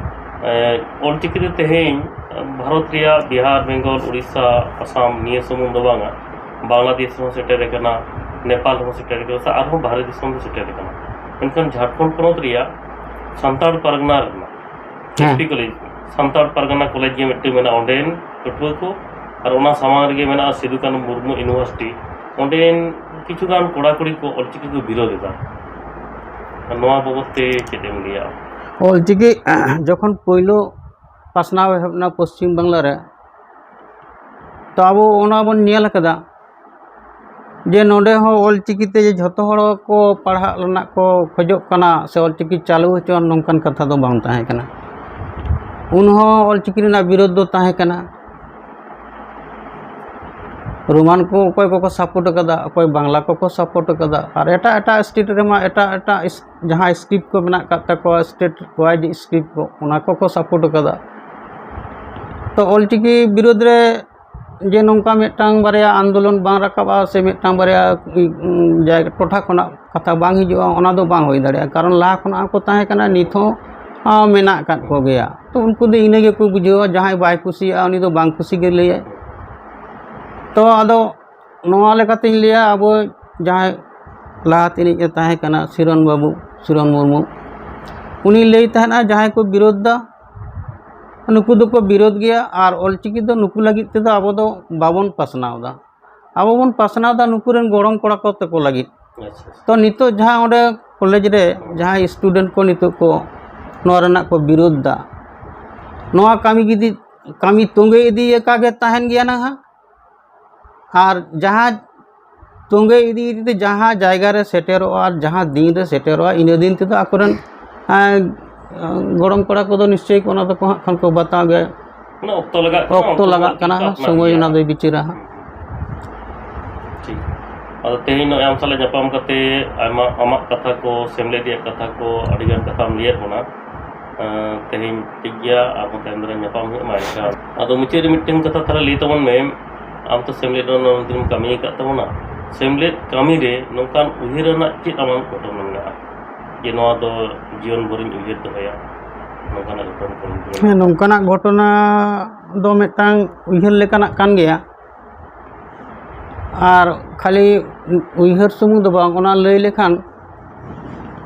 ᱮ, ᱚᱞᱪᱤᱠᱤ ᱛᱮ ᱛᱮᱦᱮᱧ ᱵᱷᱟᱨᱚᱛ ᱨᱮᱭᱟᱜ ᱵᱤᱦᱟᱨ, ᱵᱮᱝᱜᱚᱞ, ᱩᱲᱤᱥᱥᱟ, ᱟᱥᱟᱢ ᱱᱤᱭᱟᱹ ᱥᱩᱢᱩᱝ ᱫᱚ ᱵᱟᱝᱟ, ᱵᱟᱝᱞᱟᱫᱮᱥ ᱦᱚᱸ ᱥᱮᱴᱮᱨ ᱟᱠᱟᱱᱟ, ᱱᱮᱯᱟᱞ ᱦᱚᱸ ᱥᱮᱴᱮᱨ ᱟᱠᱟᱱᱟ, ᱥᱮ ᱟᱨᱦᱚᱸ ᱵᱟᱦᱨᱮ ᱫᱤᱥᱚᱢ ᱦᱚᱸ ᱥᱮᱴᱮᱨ ᱟᱠᱟᱱᱟ᱾ ᱢᱮᱱᱠᱷᱟᱱ ᱡᱷᱟᱲᱠᱷᱚᱸᱰ ᱯᱚᱱᱚᱛ ᱨᱮᱭᱟᱜ ᱥᱟᱱᱛᱟᱲ ᱯᱟᱨᱜᱟᱱᱟ ᱨᱮᱱᱟᱜ ᱦᱮᱸ᱾ S P college, ᱥᱟᱱᱛᱟᱲ ᱯᱟᱨᱜᱟᱱᱟ ᱠᱚᱞᱮᱡᱽ ᱜᱮ ᱢᱤᱫᱴᱟᱝ ᱢᱮᱱᱟᱜᱼᱟ, ᱚᱸᱰᱮᱱ ᱯᱟᱹᱴᱷᱩᱣᱟᱹ ᱠᱚ, ᱟᱨ ᱚᱱᱟ ᱥᱟᱢᱟᱝ ᱨᱮᱜᱮ ᱢᱮᱱᱟᱜᱼᱟ ᱥᱤᱫᱩ ᱠᱟᱹᱱᱦᱩ ᱢᱩᱨᱢᱩ university, ᱚᱸᱰᱮᱱ ᱠᱤᱪᱷᱩ ᱜᱟᱱ ᱠᱚᱲᱟ ᱠᱩᱲᱤ ᱠᱚ ᱚᱞᱪᱤᱠᱤ ᱠᱚ ᱵᱤᱨᱳᱫ ᱮᱫᱟ᱾ ᱱᱚᱣᱟ ᱵᱟᱵᱚᱫ ᱛᱮ ᱪᱮᱫ ᱮᱢ ᱞᱟᱹᱭᱟ? ᱚᱞᱪᱤᱠᱤ ᱡᱚᱠᱷᱚᱱ ᱯᱳᱭᱞᱳ ᱯᱟᱥᱱᱟᱣ ᱮᱦᱚᱵ ᱮᱱᱟ ᱯᱚᱥᱪᱤᱢ ᱵᱟᱝᱞᱟ ᱨᱮ, ᱛᱚ ᱟᱵᱚ ᱚᱱᱟ ᱵᱚᱱ ᱧᱮᱞ ᱟᱠᱟᱫᱟ ᱡᱮ ᱱᱚᱰᱮ ᱦᱚᱸ ᱚᱞᱪᱤᱠᱤ ᱛᱮ ᱡᱷᱚᱛᱚ ᱦᱚᱲ ᱠᱚ ᱯᱟᱲᱦᱟᱜ ᱨᱮᱱᱟᱜ ᱠᱚ ᱠᱷᱚᱡᱚᱜ ᱠᱟᱱᱟ ᱥᱮ ᱚᱞᱪᱤᱠᱤ ᱪᱟᱹᱞᱩ ᱦᱚᱪᱚ, ᱱᱚᱝᱠᱟᱱ ᱠᱟᱛᱷᱟ ᱫᱚ ᱵᱟᱝ ᱛᱟᱦᱮᱸ ᱠᱟᱱᱟ᱾ ᱩᱱ ᱦᱚᱸ ᱚᱞᱪᱤᱠᱤ ᱨᱮᱱᱟᱜ ᱵᱤᱨᱳᱫᱷ ᱫᱚ ᱛᱟᱦᱮᱸ ᱠᱟᱱᱟ᱾ ᱨᱳᱢᱟᱱ ᱠᱚ ᱚᱠᱚᱭ ᱠᱚᱠᱚ support ᱟᱠᱟᱫᱟ, ᱚᱠᱚᱭ ᱵᱟᱝᱞᱟ ᱠᱚᱠᱚ support ᱟᱠᱟᱫᱟ, ᱟᱨ ᱮᱴᱟᱜ ᱮᱴᱟᱜ state ᱨᱮᱢᱟ ᱮᱴᱟᱜ ᱮᱴᱟᱜ ᱤᱥ-, ᱡᱟᱦᱟᱸ script ᱠᱚ ᱢᱮᱱᱟᱜ ᱟᱠᱟᱫ ᱛᱟᱠᱚᱣᱟ, state wise script ᱠᱚ, ᱚᱱᱟ ᱠᱚᱠᱚ support ᱟᱠᱟᱫᱟ᱾ ᱛᱚ ᱚᱞᱪᱤᱠᱤ ᱵᱤᱨᱳᱫᱷ ᱨᱮ ᱡᱮ ᱱᱚᱝᱠᱟ ᱢᱤᱫᱴᱟᱝ ᱵᱟᱨᱭᱟ ᱟᱱᱫᱳᱞᱚᱱ ᱵᱟᱝ ᱨᱟᱠᱟᱵᱼᱟ ᱥᱮ ᱢᱤᱫᱴᱟᱝ ᱵᱟᱨᱭᱟ ᱩᱸ, ᱡᱟᱭᱜᱟ, ᱴᱚᱴᱷᱟ ᱠᱷᱚᱱᱟᱜ ᱠᱟᱛᱷᱟ ᱵᱟᱝ ᱦᱤᱡᱩᱜᱼᱟ, ᱚᱱᱟ ᱫᱚ ᱵᱟᱝ ᱦᱩᱭ ᱫᱟᱲᱮᱭᱟᱜᱼᱟ᱾ ᱠᱟᱨᱚᱱ ᱞᱟᱦᱟ ᱠᱷᱚᱱᱟᱜ ᱠᱚ ᱛᱟᱦᱮᱸ ᱠᱟᱱᱟ, ᱱᱤᱛ ᱦᱚᱸ ᱟᱸ, ᱢᱮᱱᱟᱜ ᱟᱠᱟᱫ ᱠᱚᱜᱮᱭᱟ᱾ ᱛᱚ ᱩᱱᱠᱩ ᱫᱚ ᱤᱱᱟᱹ ᱜᱮᱠᱚ ᱵᱩᱡᱷᱟᱹᱣᱟ, ᱡᱟᱦᱟᱸᱭ ᱵᱟᱭ ᱠᱩᱥᱤᱭᱟᱜᱼᱟ ᱩᱱᱤ ᱫᱚ ᱵᱟᱝ ᱠᱩᱥᱤ ᱜᱮ ᱞᱟᱹᱭᱟᱭ᱾ ᱛᱚ ᱟᱫᱚ ᱱᱚᱣᱟ ᱞᱮᱠᱟᱛᱤᱧ ᱞᱟᱹᱭᱟ, ᱟᱵᱚ ᱡᱟᱦᱟᱸᱭ ᱞᱟᱦᱟ ᱛᱮᱱᱤᱡ ᱮ ᱛᱟᱦᱮᱸ ᱠᱟᱱᱟ ᱥᱤᱨᱚᱱ ᱵᱟᱹᱵᱩ, ᱥᱤᱨᱚᱱ ᱢᱩᱨᱢᱩ, ᱩᱱᱤ ᱞᱟᱹᱭ ᱛᱟᱦᱮᱱᱟ, ᱡᱟᱦᱟᱸᱭ ᱠᱚ ᱵᱤᱨᱳᱫᱷ ᱫᱟ ᱱᱩᱠᱩ ᱫᱚᱠᱚ ᱵᱤᱨᱳᱫᱷ ᱜᱮᱭᱟ, ᱟᱨ ᱚᱞᱪᱤᱠᱤ ᱫᱚ ᱱᱩᱠᱩ ᱞᱟᱹᱜᱤᱫ ᱛᱮᱫᱚ ᱟᱵᱚ ᱫᱚ ᱵᱟᱵᱚᱱ ᱯᱟᱥᱱᱟᱣ ᱮᱫᱟ᱾ ᱟᱵᱚ ᱵᱚᱱ ᱯᱟᱥᱱᱟᱣ ᱮᱫᱟ ᱱᱩᱠᱩ ᱨᱮᱱ ᱜᱚᱲᱚᱢ ᱠᱚᱲᱟ ᱠᱚ ᱛᱟᱠᱚ ᱞᱟᱹᱜᱤᱫ᱾ ᱟᱪᱪᱷᱟ᱾ ᱛᱚ ᱱᱤᱛᱚᱜ ᱡᱟᱦᱟᱸ ᱚᱸᱰᱮ ᱠᱚᱞᱮᱡᱽ ᱨᱮ ᱡᱟᱦᱟᱸᱭ ᱥᱴᱩᱰᱮᱱᱴ ᱠᱚ ᱱᱤᱛᱚᱜ ᱠᱚ ᱱᱚᱣᱟ ᱨᱮᱱᱟᱜ ᱠᱚ ᱵᱤᱨᱳᱫᱷ ᱫᱟ, ᱱᱚᱣᱟ ᱠᱟᱹᱢᱤ ᱡᱩᱫᱤ ᱠᱟᱹᱢᱤ ᱛᱚᱸᱜᱮ ᱤᱫᱤ ᱟᱠᱟ ᱜᱮ ᱛᱟᱦᱮᱱ ᱜᱮᱭᱟ ᱱᱟᱦᱟᱜ, ᱟᱨ ᱡᱟᱦᱟᱸ ᱛᱚᱸᱜᱮ ᱤᱫᱤ ᱤᱫᱤ ᱛᱮ ᱡᱟᱦᱟᱸ ᱡᱟᱭᱜᱟ ᱨᱮ ᱥᱮᱴᱮᱨᱚᱜᱼᱟ ᱟᱨ ᱡᱟᱦᱟᱸ ᱫᱤᱱ ᱨᱮ ᱥᱮᱴᱮᱨᱚᱜᱼᱟ, ᱤᱱᱟᱹ ᱫᱤᱱ ᱛᱮᱫᱚ ᱟᱠᱚᱨᱮᱱ ᱮᱸ, ᱜᱚᱲᱚᱢ ᱠᱚᱲᱟ ᱠᱚᱫᱚ ᱱᱤᱥᱪᱚᱭ ᱚᱱᱟ ᱫᱚᱠᱚ ᱦᱟᱸᱜ ᱠᱷᱟᱱ ᱠᱚ ᱵᱟᱛᱟᱣ ᱜᱮᱭᱟ᱾ ᱢᱟᱱᱮ ᱚᱠᱛᱚ ᱞᱟᱜᱟᱜ ᱠᱟᱱᱟ, ᱚᱠᱛᱚ ᱚᱠᱛᱚ ᱞᱟᱜᱟᱜ ᱨᱮᱱᱟᱜ ᱠᱟᱱᱟ, ᱪᱤᱱᱛᱟᱹ ᱵᱷᱟᱵᱽᱱᱟ ᱥᱚᱢᱚᱭ ᱜᱮᱭᱟ᱾ ᱚᱱᱟ ᱫᱚᱭ ᱵᱤᱪᱟᱹᱨᱟ ᱦᱟᱸᱜ᱾ ᱴᱷᱤᱠ᱾ ᱟᱫᱚ ᱛᱮᱦᱮᱧ ᱱᱚᱜᱼᱚᱭ ᱟᱢ ᱥᱟᱞᱟᱜ ᱧᱟᱯᱟᱢ ᱠᱟᱛᱮ ᱟᱭᱢᱟ ᱟᱢᱟᱜ ᱠᱟᱛᱷᱟ ᱠᱚ ᱥᱮᱢᱞᱮᱫ ᱨᱮᱭᱟᱜ ᱠᱟᱛᱷᱟ ᱠᱚ ᱟᱹᱰᱤᱜᱟᱱ ᱠᱟᱛᱷᱟᱢ ᱞᱟᱹᱭᱟᱫ ᱵᱚᱱᱟ᱾ ᱟᱸ, ᱛᱮᱦᱮᱧ ᱴᱷᱤᱠ ᱜᱮᱭᱟ, ᱟᱨᱦᱚᱸ ᱛᱟᱭᱚᱢ ᱫᱟᱨᱟᱢ ᱧᱟᱯᱟᱢ ᱦᱩᱭᱩᱜ ᱢᱟ ᱮᱱᱠᱷᱟᱱ᱾ ᱟᱫᱚ ᱢᱩᱪᱟᱹᱫ ᱨᱮ ᱢᱤᱫᱴᱮᱱ ᱠᱟᱛᱷᱟ ᱛᱟᱦᱞᱮ ᱞᱟᱹᱭ ᱛᱟᱵᱚᱱ ᱢᱮ, ᱟᱢ ᱛᱚ ᱥᱮᱢᱞᱮᱫ ᱨᱮ ᱩᱱᱟᱹᱜ ᱫᱤᱱ ᱠᱟᱹᱢᱤ ᱟᱠᱟᱫ ᱛᱟᱵᱚᱱᱟ, ᱥᱮᱢᱞᱮᱫ ᱠᱟᱹᱢᱤ ᱨᱮ ᱱᱚᱝᱠᱟᱱ ᱩᱭᱦᱟᱹᱨ ᱟᱱᱟᱜ ᱪᱮᱫ ᱟᱢᱟᱜ ᱜᱷᱚᱴᱚᱱᱟ ᱢᱮᱱᱟᱜᱼᱟ ᱡᱮ ᱱᱚᱣᱟ ᱫᱚ ᱡᱤᱭᱚᱱ ᱵᱷᱳᱨᱤᱧ ᱩᱭᱦᱟᱹᱨ ᱫᱚᱦᱚᱭᱟ, ᱱᱚᱝᱠᱟᱱᱟᱜ ᱜᱷᱚᱴᱚᱱᱟ ᱠᱚ? ᱦᱮᱸ, ᱱᱚᱝᱠᱟᱱᱟᱜ ᱜᱷᱚᱴᱚᱱᱟ ᱫᱚ ᱢᱤᱫᱴᱟᱝ ᱩᱭᱦᱟᱹᱨ ᱞᱮᱠᱟᱱᱟᱜ ᱠᱟᱱ ᱜᱮᱭᱟ᱾ ᱟᱨ ᱠᱷᱟᱹᱞᱤ ᱩᱭᱦᱟᱹᱨ ᱥᱩᱢᱩᱝ ᱫᱚ ᱵᱟᱝ, ᱚᱱᱟ ᱞᱟᱹᱭ ᱞᱮᱠᱷᱟᱱ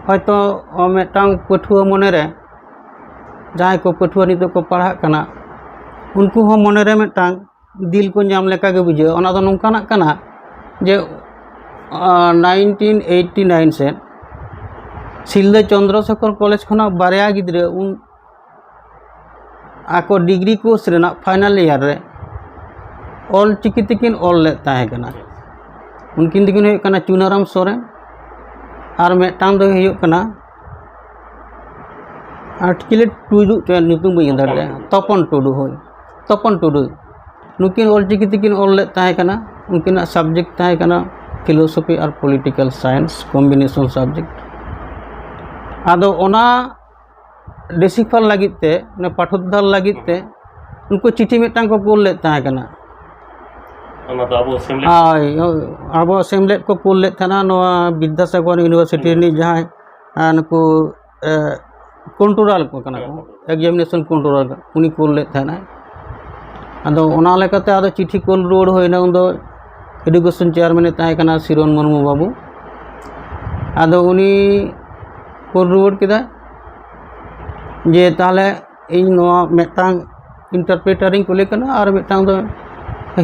ᱦᱚᱭᱛᱳ ᱢᱤᱫᱴᱟᱝ ᱯᱟᱹᱴᱷᱩᱣᱟᱹ ᱢᱚᱱᱮᱨᱮ, ᱡᱟᱦᱟᱸᱭ ᱠᱚ ᱯᱟᱹᱴᱷᱩᱣᱟᱹ ᱱᱤᱛᱚᱜ ᱠᱚ ᱯᱟᱲᱦᱟᱜ ᱠᱟᱱᱟ, ᱩᱱᱠᱩ ᱦᱚᱸ ᱢᱚᱱᱮᱨᱮ ᱢᱤᱫᱴᱟᱝ ᱫᱤᱞ ᱠᱚ ᱧᱟᱢ ᱞᱮᱠᱟ ᱜᱮ ᱵᱩᱡᱷᱟᱹᱜᱼᱟ᱾ ᱚᱱᱟ ᱫᱚ ᱱᱚᱝᱠᱟᱱᱟᱜ ᱠᱟᱱᱟ ᱡᱮ, ᱟᱸ, ᱱᱟᱭᱤᱱᱴᱤᱱ ᱮᱭᱤᱴᱤ ᱱᱟᱭᱤᱱ ᱥᱮᱫ ᱥᱤᱞᱫᱟᱹ ᱪᱚᱱᱫᱨᱚᱥᱮᱠᱷᱚᱨ ᱠᱚᱞᱮᱡᱽ ᱠᱷᱚᱱᱟᱜ ᱵᱟᱨᱭᱟ ᱜᱤᱫᱽᱨᱟᱹ ᱩᱱ ᱟᱠᱚ ᱰᱤᱜᱽᱨᱤ ᱠᱳᱨᱥ ᱨᱮᱱᱟᱜ ᱯᱷᱟᱭᱱᱟᱞ ᱤᱭᱟᱨ ᱨᱮ ᱚᱞ ᱪᱤᱠᱤ ᱛᱮᱠᱤᱱ ᱚᱞ ᱞᱮᱫ ᱛᱟᱦᱮᱸ ᱠᱟᱱᱟ᱾ ᱩᱱᱠᱤᱱ ᱫᱚᱠᱤᱱ ᱦᱩᱭᱩᱜ ᱠᱟᱱᱟ ᱪᱩᱱᱟᱨᱟᱢ ᱥᱚᱨᱮᱱ, ᱟᱨ ᱢᱤᱫᱴᱟᱝ ᱫᱚᱭ ᱦᱩᱭᱩᱜ ᱠᱟᱱᱟ, ᱟᱴᱠᱤᱞᱮ ᱴᱩᱰᱩ, ᱪᱮᱫ ᱧᱩᱛᱩᱢ ᱵᱟᱹᱧ ᱩᱭᱦᱟᱹᱨ ᱫᱟᱲᱮᱭᱟᱜᱼᱟ, ᱛᱚᱯᱚᱱ ᱴᱩᱰᱩ, ᱦᱳᱭ, ᱛᱚᱯᱚᱱ ᱴᱩᱰᱩ᱾ ᱱᱩᱠᱤᱱ ᱚᱞ ᱪᱤᱠᱤ ᱛᱮᱠᱤᱱ ᱚᱞ ᱞᱮᱫ ᱛᱟᱦᱮᱸ ᱠᱟᱱᱟ᱾ ᱩᱱᱠᱤᱱᱟᱜ ᱥᱟᱵᱡᱮᱠᱴ ᱛᱟᱦᱮᱸ ᱠᱟᱱᱟ ᱯᱷᱤᱞᱳᱥᱚᱯᱷᱤ ᱟᱨ ᱯᱚᱞᱤᱴᱤᱠᱮᱞ ᱥᱟᱭᱮᱱᱥ ᱠᱚᱢᱵᱤᱱᱮᱥᱚᱱ ᱥᱟᱵᱡᱮᱠᱴ᱾ ᱟᱫᱚ ᱚᱱᱟ ᱰᱤᱥᱤᱯᱷᱟᱨ ᱞᱟᱹᱜᱤᱫ ᱛᱮ, ᱚᱱᱟ ᱯᱟᱴᱷᱳᱫᱽᱫᱷᱟᱨ ᱞᱟᱹᱜᱤᱫ ᱛᱮ ᱩᱱᱠᱩ ᱪᱤᱴᱷᱤ ᱢᱤᱫᱴᱟᱝ ᱠᱚ ᱠᱩᱞ ᱞᱮᱫ ᱛᱟᱦᱮᱸ ᱠᱟᱱᱟ᱾ ᱚᱱᱟ ᱫᱚ ᱟᱵᱚ ᱥᱮᱢᱞᱮᱫ? ᱦᱳᱭ, ᱟᱵᱚ ᱥᱮᱢᱞᱮᱫ ᱠᱚ ᱠᱩᱞ ᱞᱮᱫ ᱛᱟᱦᱮᱱᱟ, ᱱᱚᱣᱟ ᱵᱤᱫᱽᱫᱟᱥᱟᱜᱚᱨ ᱤᱭᱩᱱᱤᱵᱷᱟᱨᱥᱤᱴᱤ ᱨᱤᱱᱤᱡ ᱡᱟᱦᱟᱸᱭ, ᱟᱨ ᱱᱩᱠᱩ, ᱮ, ᱠᱚᱱᱴᱨᱳᱞᱟᱨ ᱠᱚ ᱠᱟᱱᱟ ᱠᱚ, ᱮᱠᱡᱟᱢᱤᱱᱮᱥᱚᱱ ᱠᱚᱱᱴᱨᱳᱞᱟᱨ, ᱩᱱᱤ ᱠᱩᱞ ᱞᱮᱫ ᱛᱟᱦᱮᱱᱟᱭ᱾ ᱟᱫᱚ ᱚᱱᱟ ᱞᱮᱠᱟᱛᱮ ᱟᱫᱚ ᱪᱤᱴᱷᱤ ᱠᱩᱞ ᱨᱩᱣᱟᱹᱲ ᱦᱩᱭᱱᱟ, ᱩᱱᱫᱚ ᱮᱰᱩᱠᱮᱥᱚᱱ ᱪᱮᱭᱟᱨᱢᱮᱱᱮ ᱛᱟᱦᱮᱸ ᱠᱟᱱᱟ ᱥᱤᱨᱚᱱ ᱢᱩᱨᱢᱩ ᱵᱟᱹᱵᱩ᱾ ᱟᱫᱚ ᱩᱱᱤ ᱠᱩᱞ ᱨᱩᱣᱟᱹᱲ ᱠᱮᱫᱟ ᱡᱮ, ᱛᱟᱦᱚᱞᱮ ᱤᱧ ᱱᱚᱣᱟ ᱢᱤᱫᱴᱟᱝ ᱤᱱᱴᱟᱨᱯᱨᱮᱴᱟᱨᱤᱧ ᱠᱩᱞᱮ ᱠᱟᱱᱟ ᱟᱨ ᱢᱤᱫᱴᱟᱝ ᱫᱚ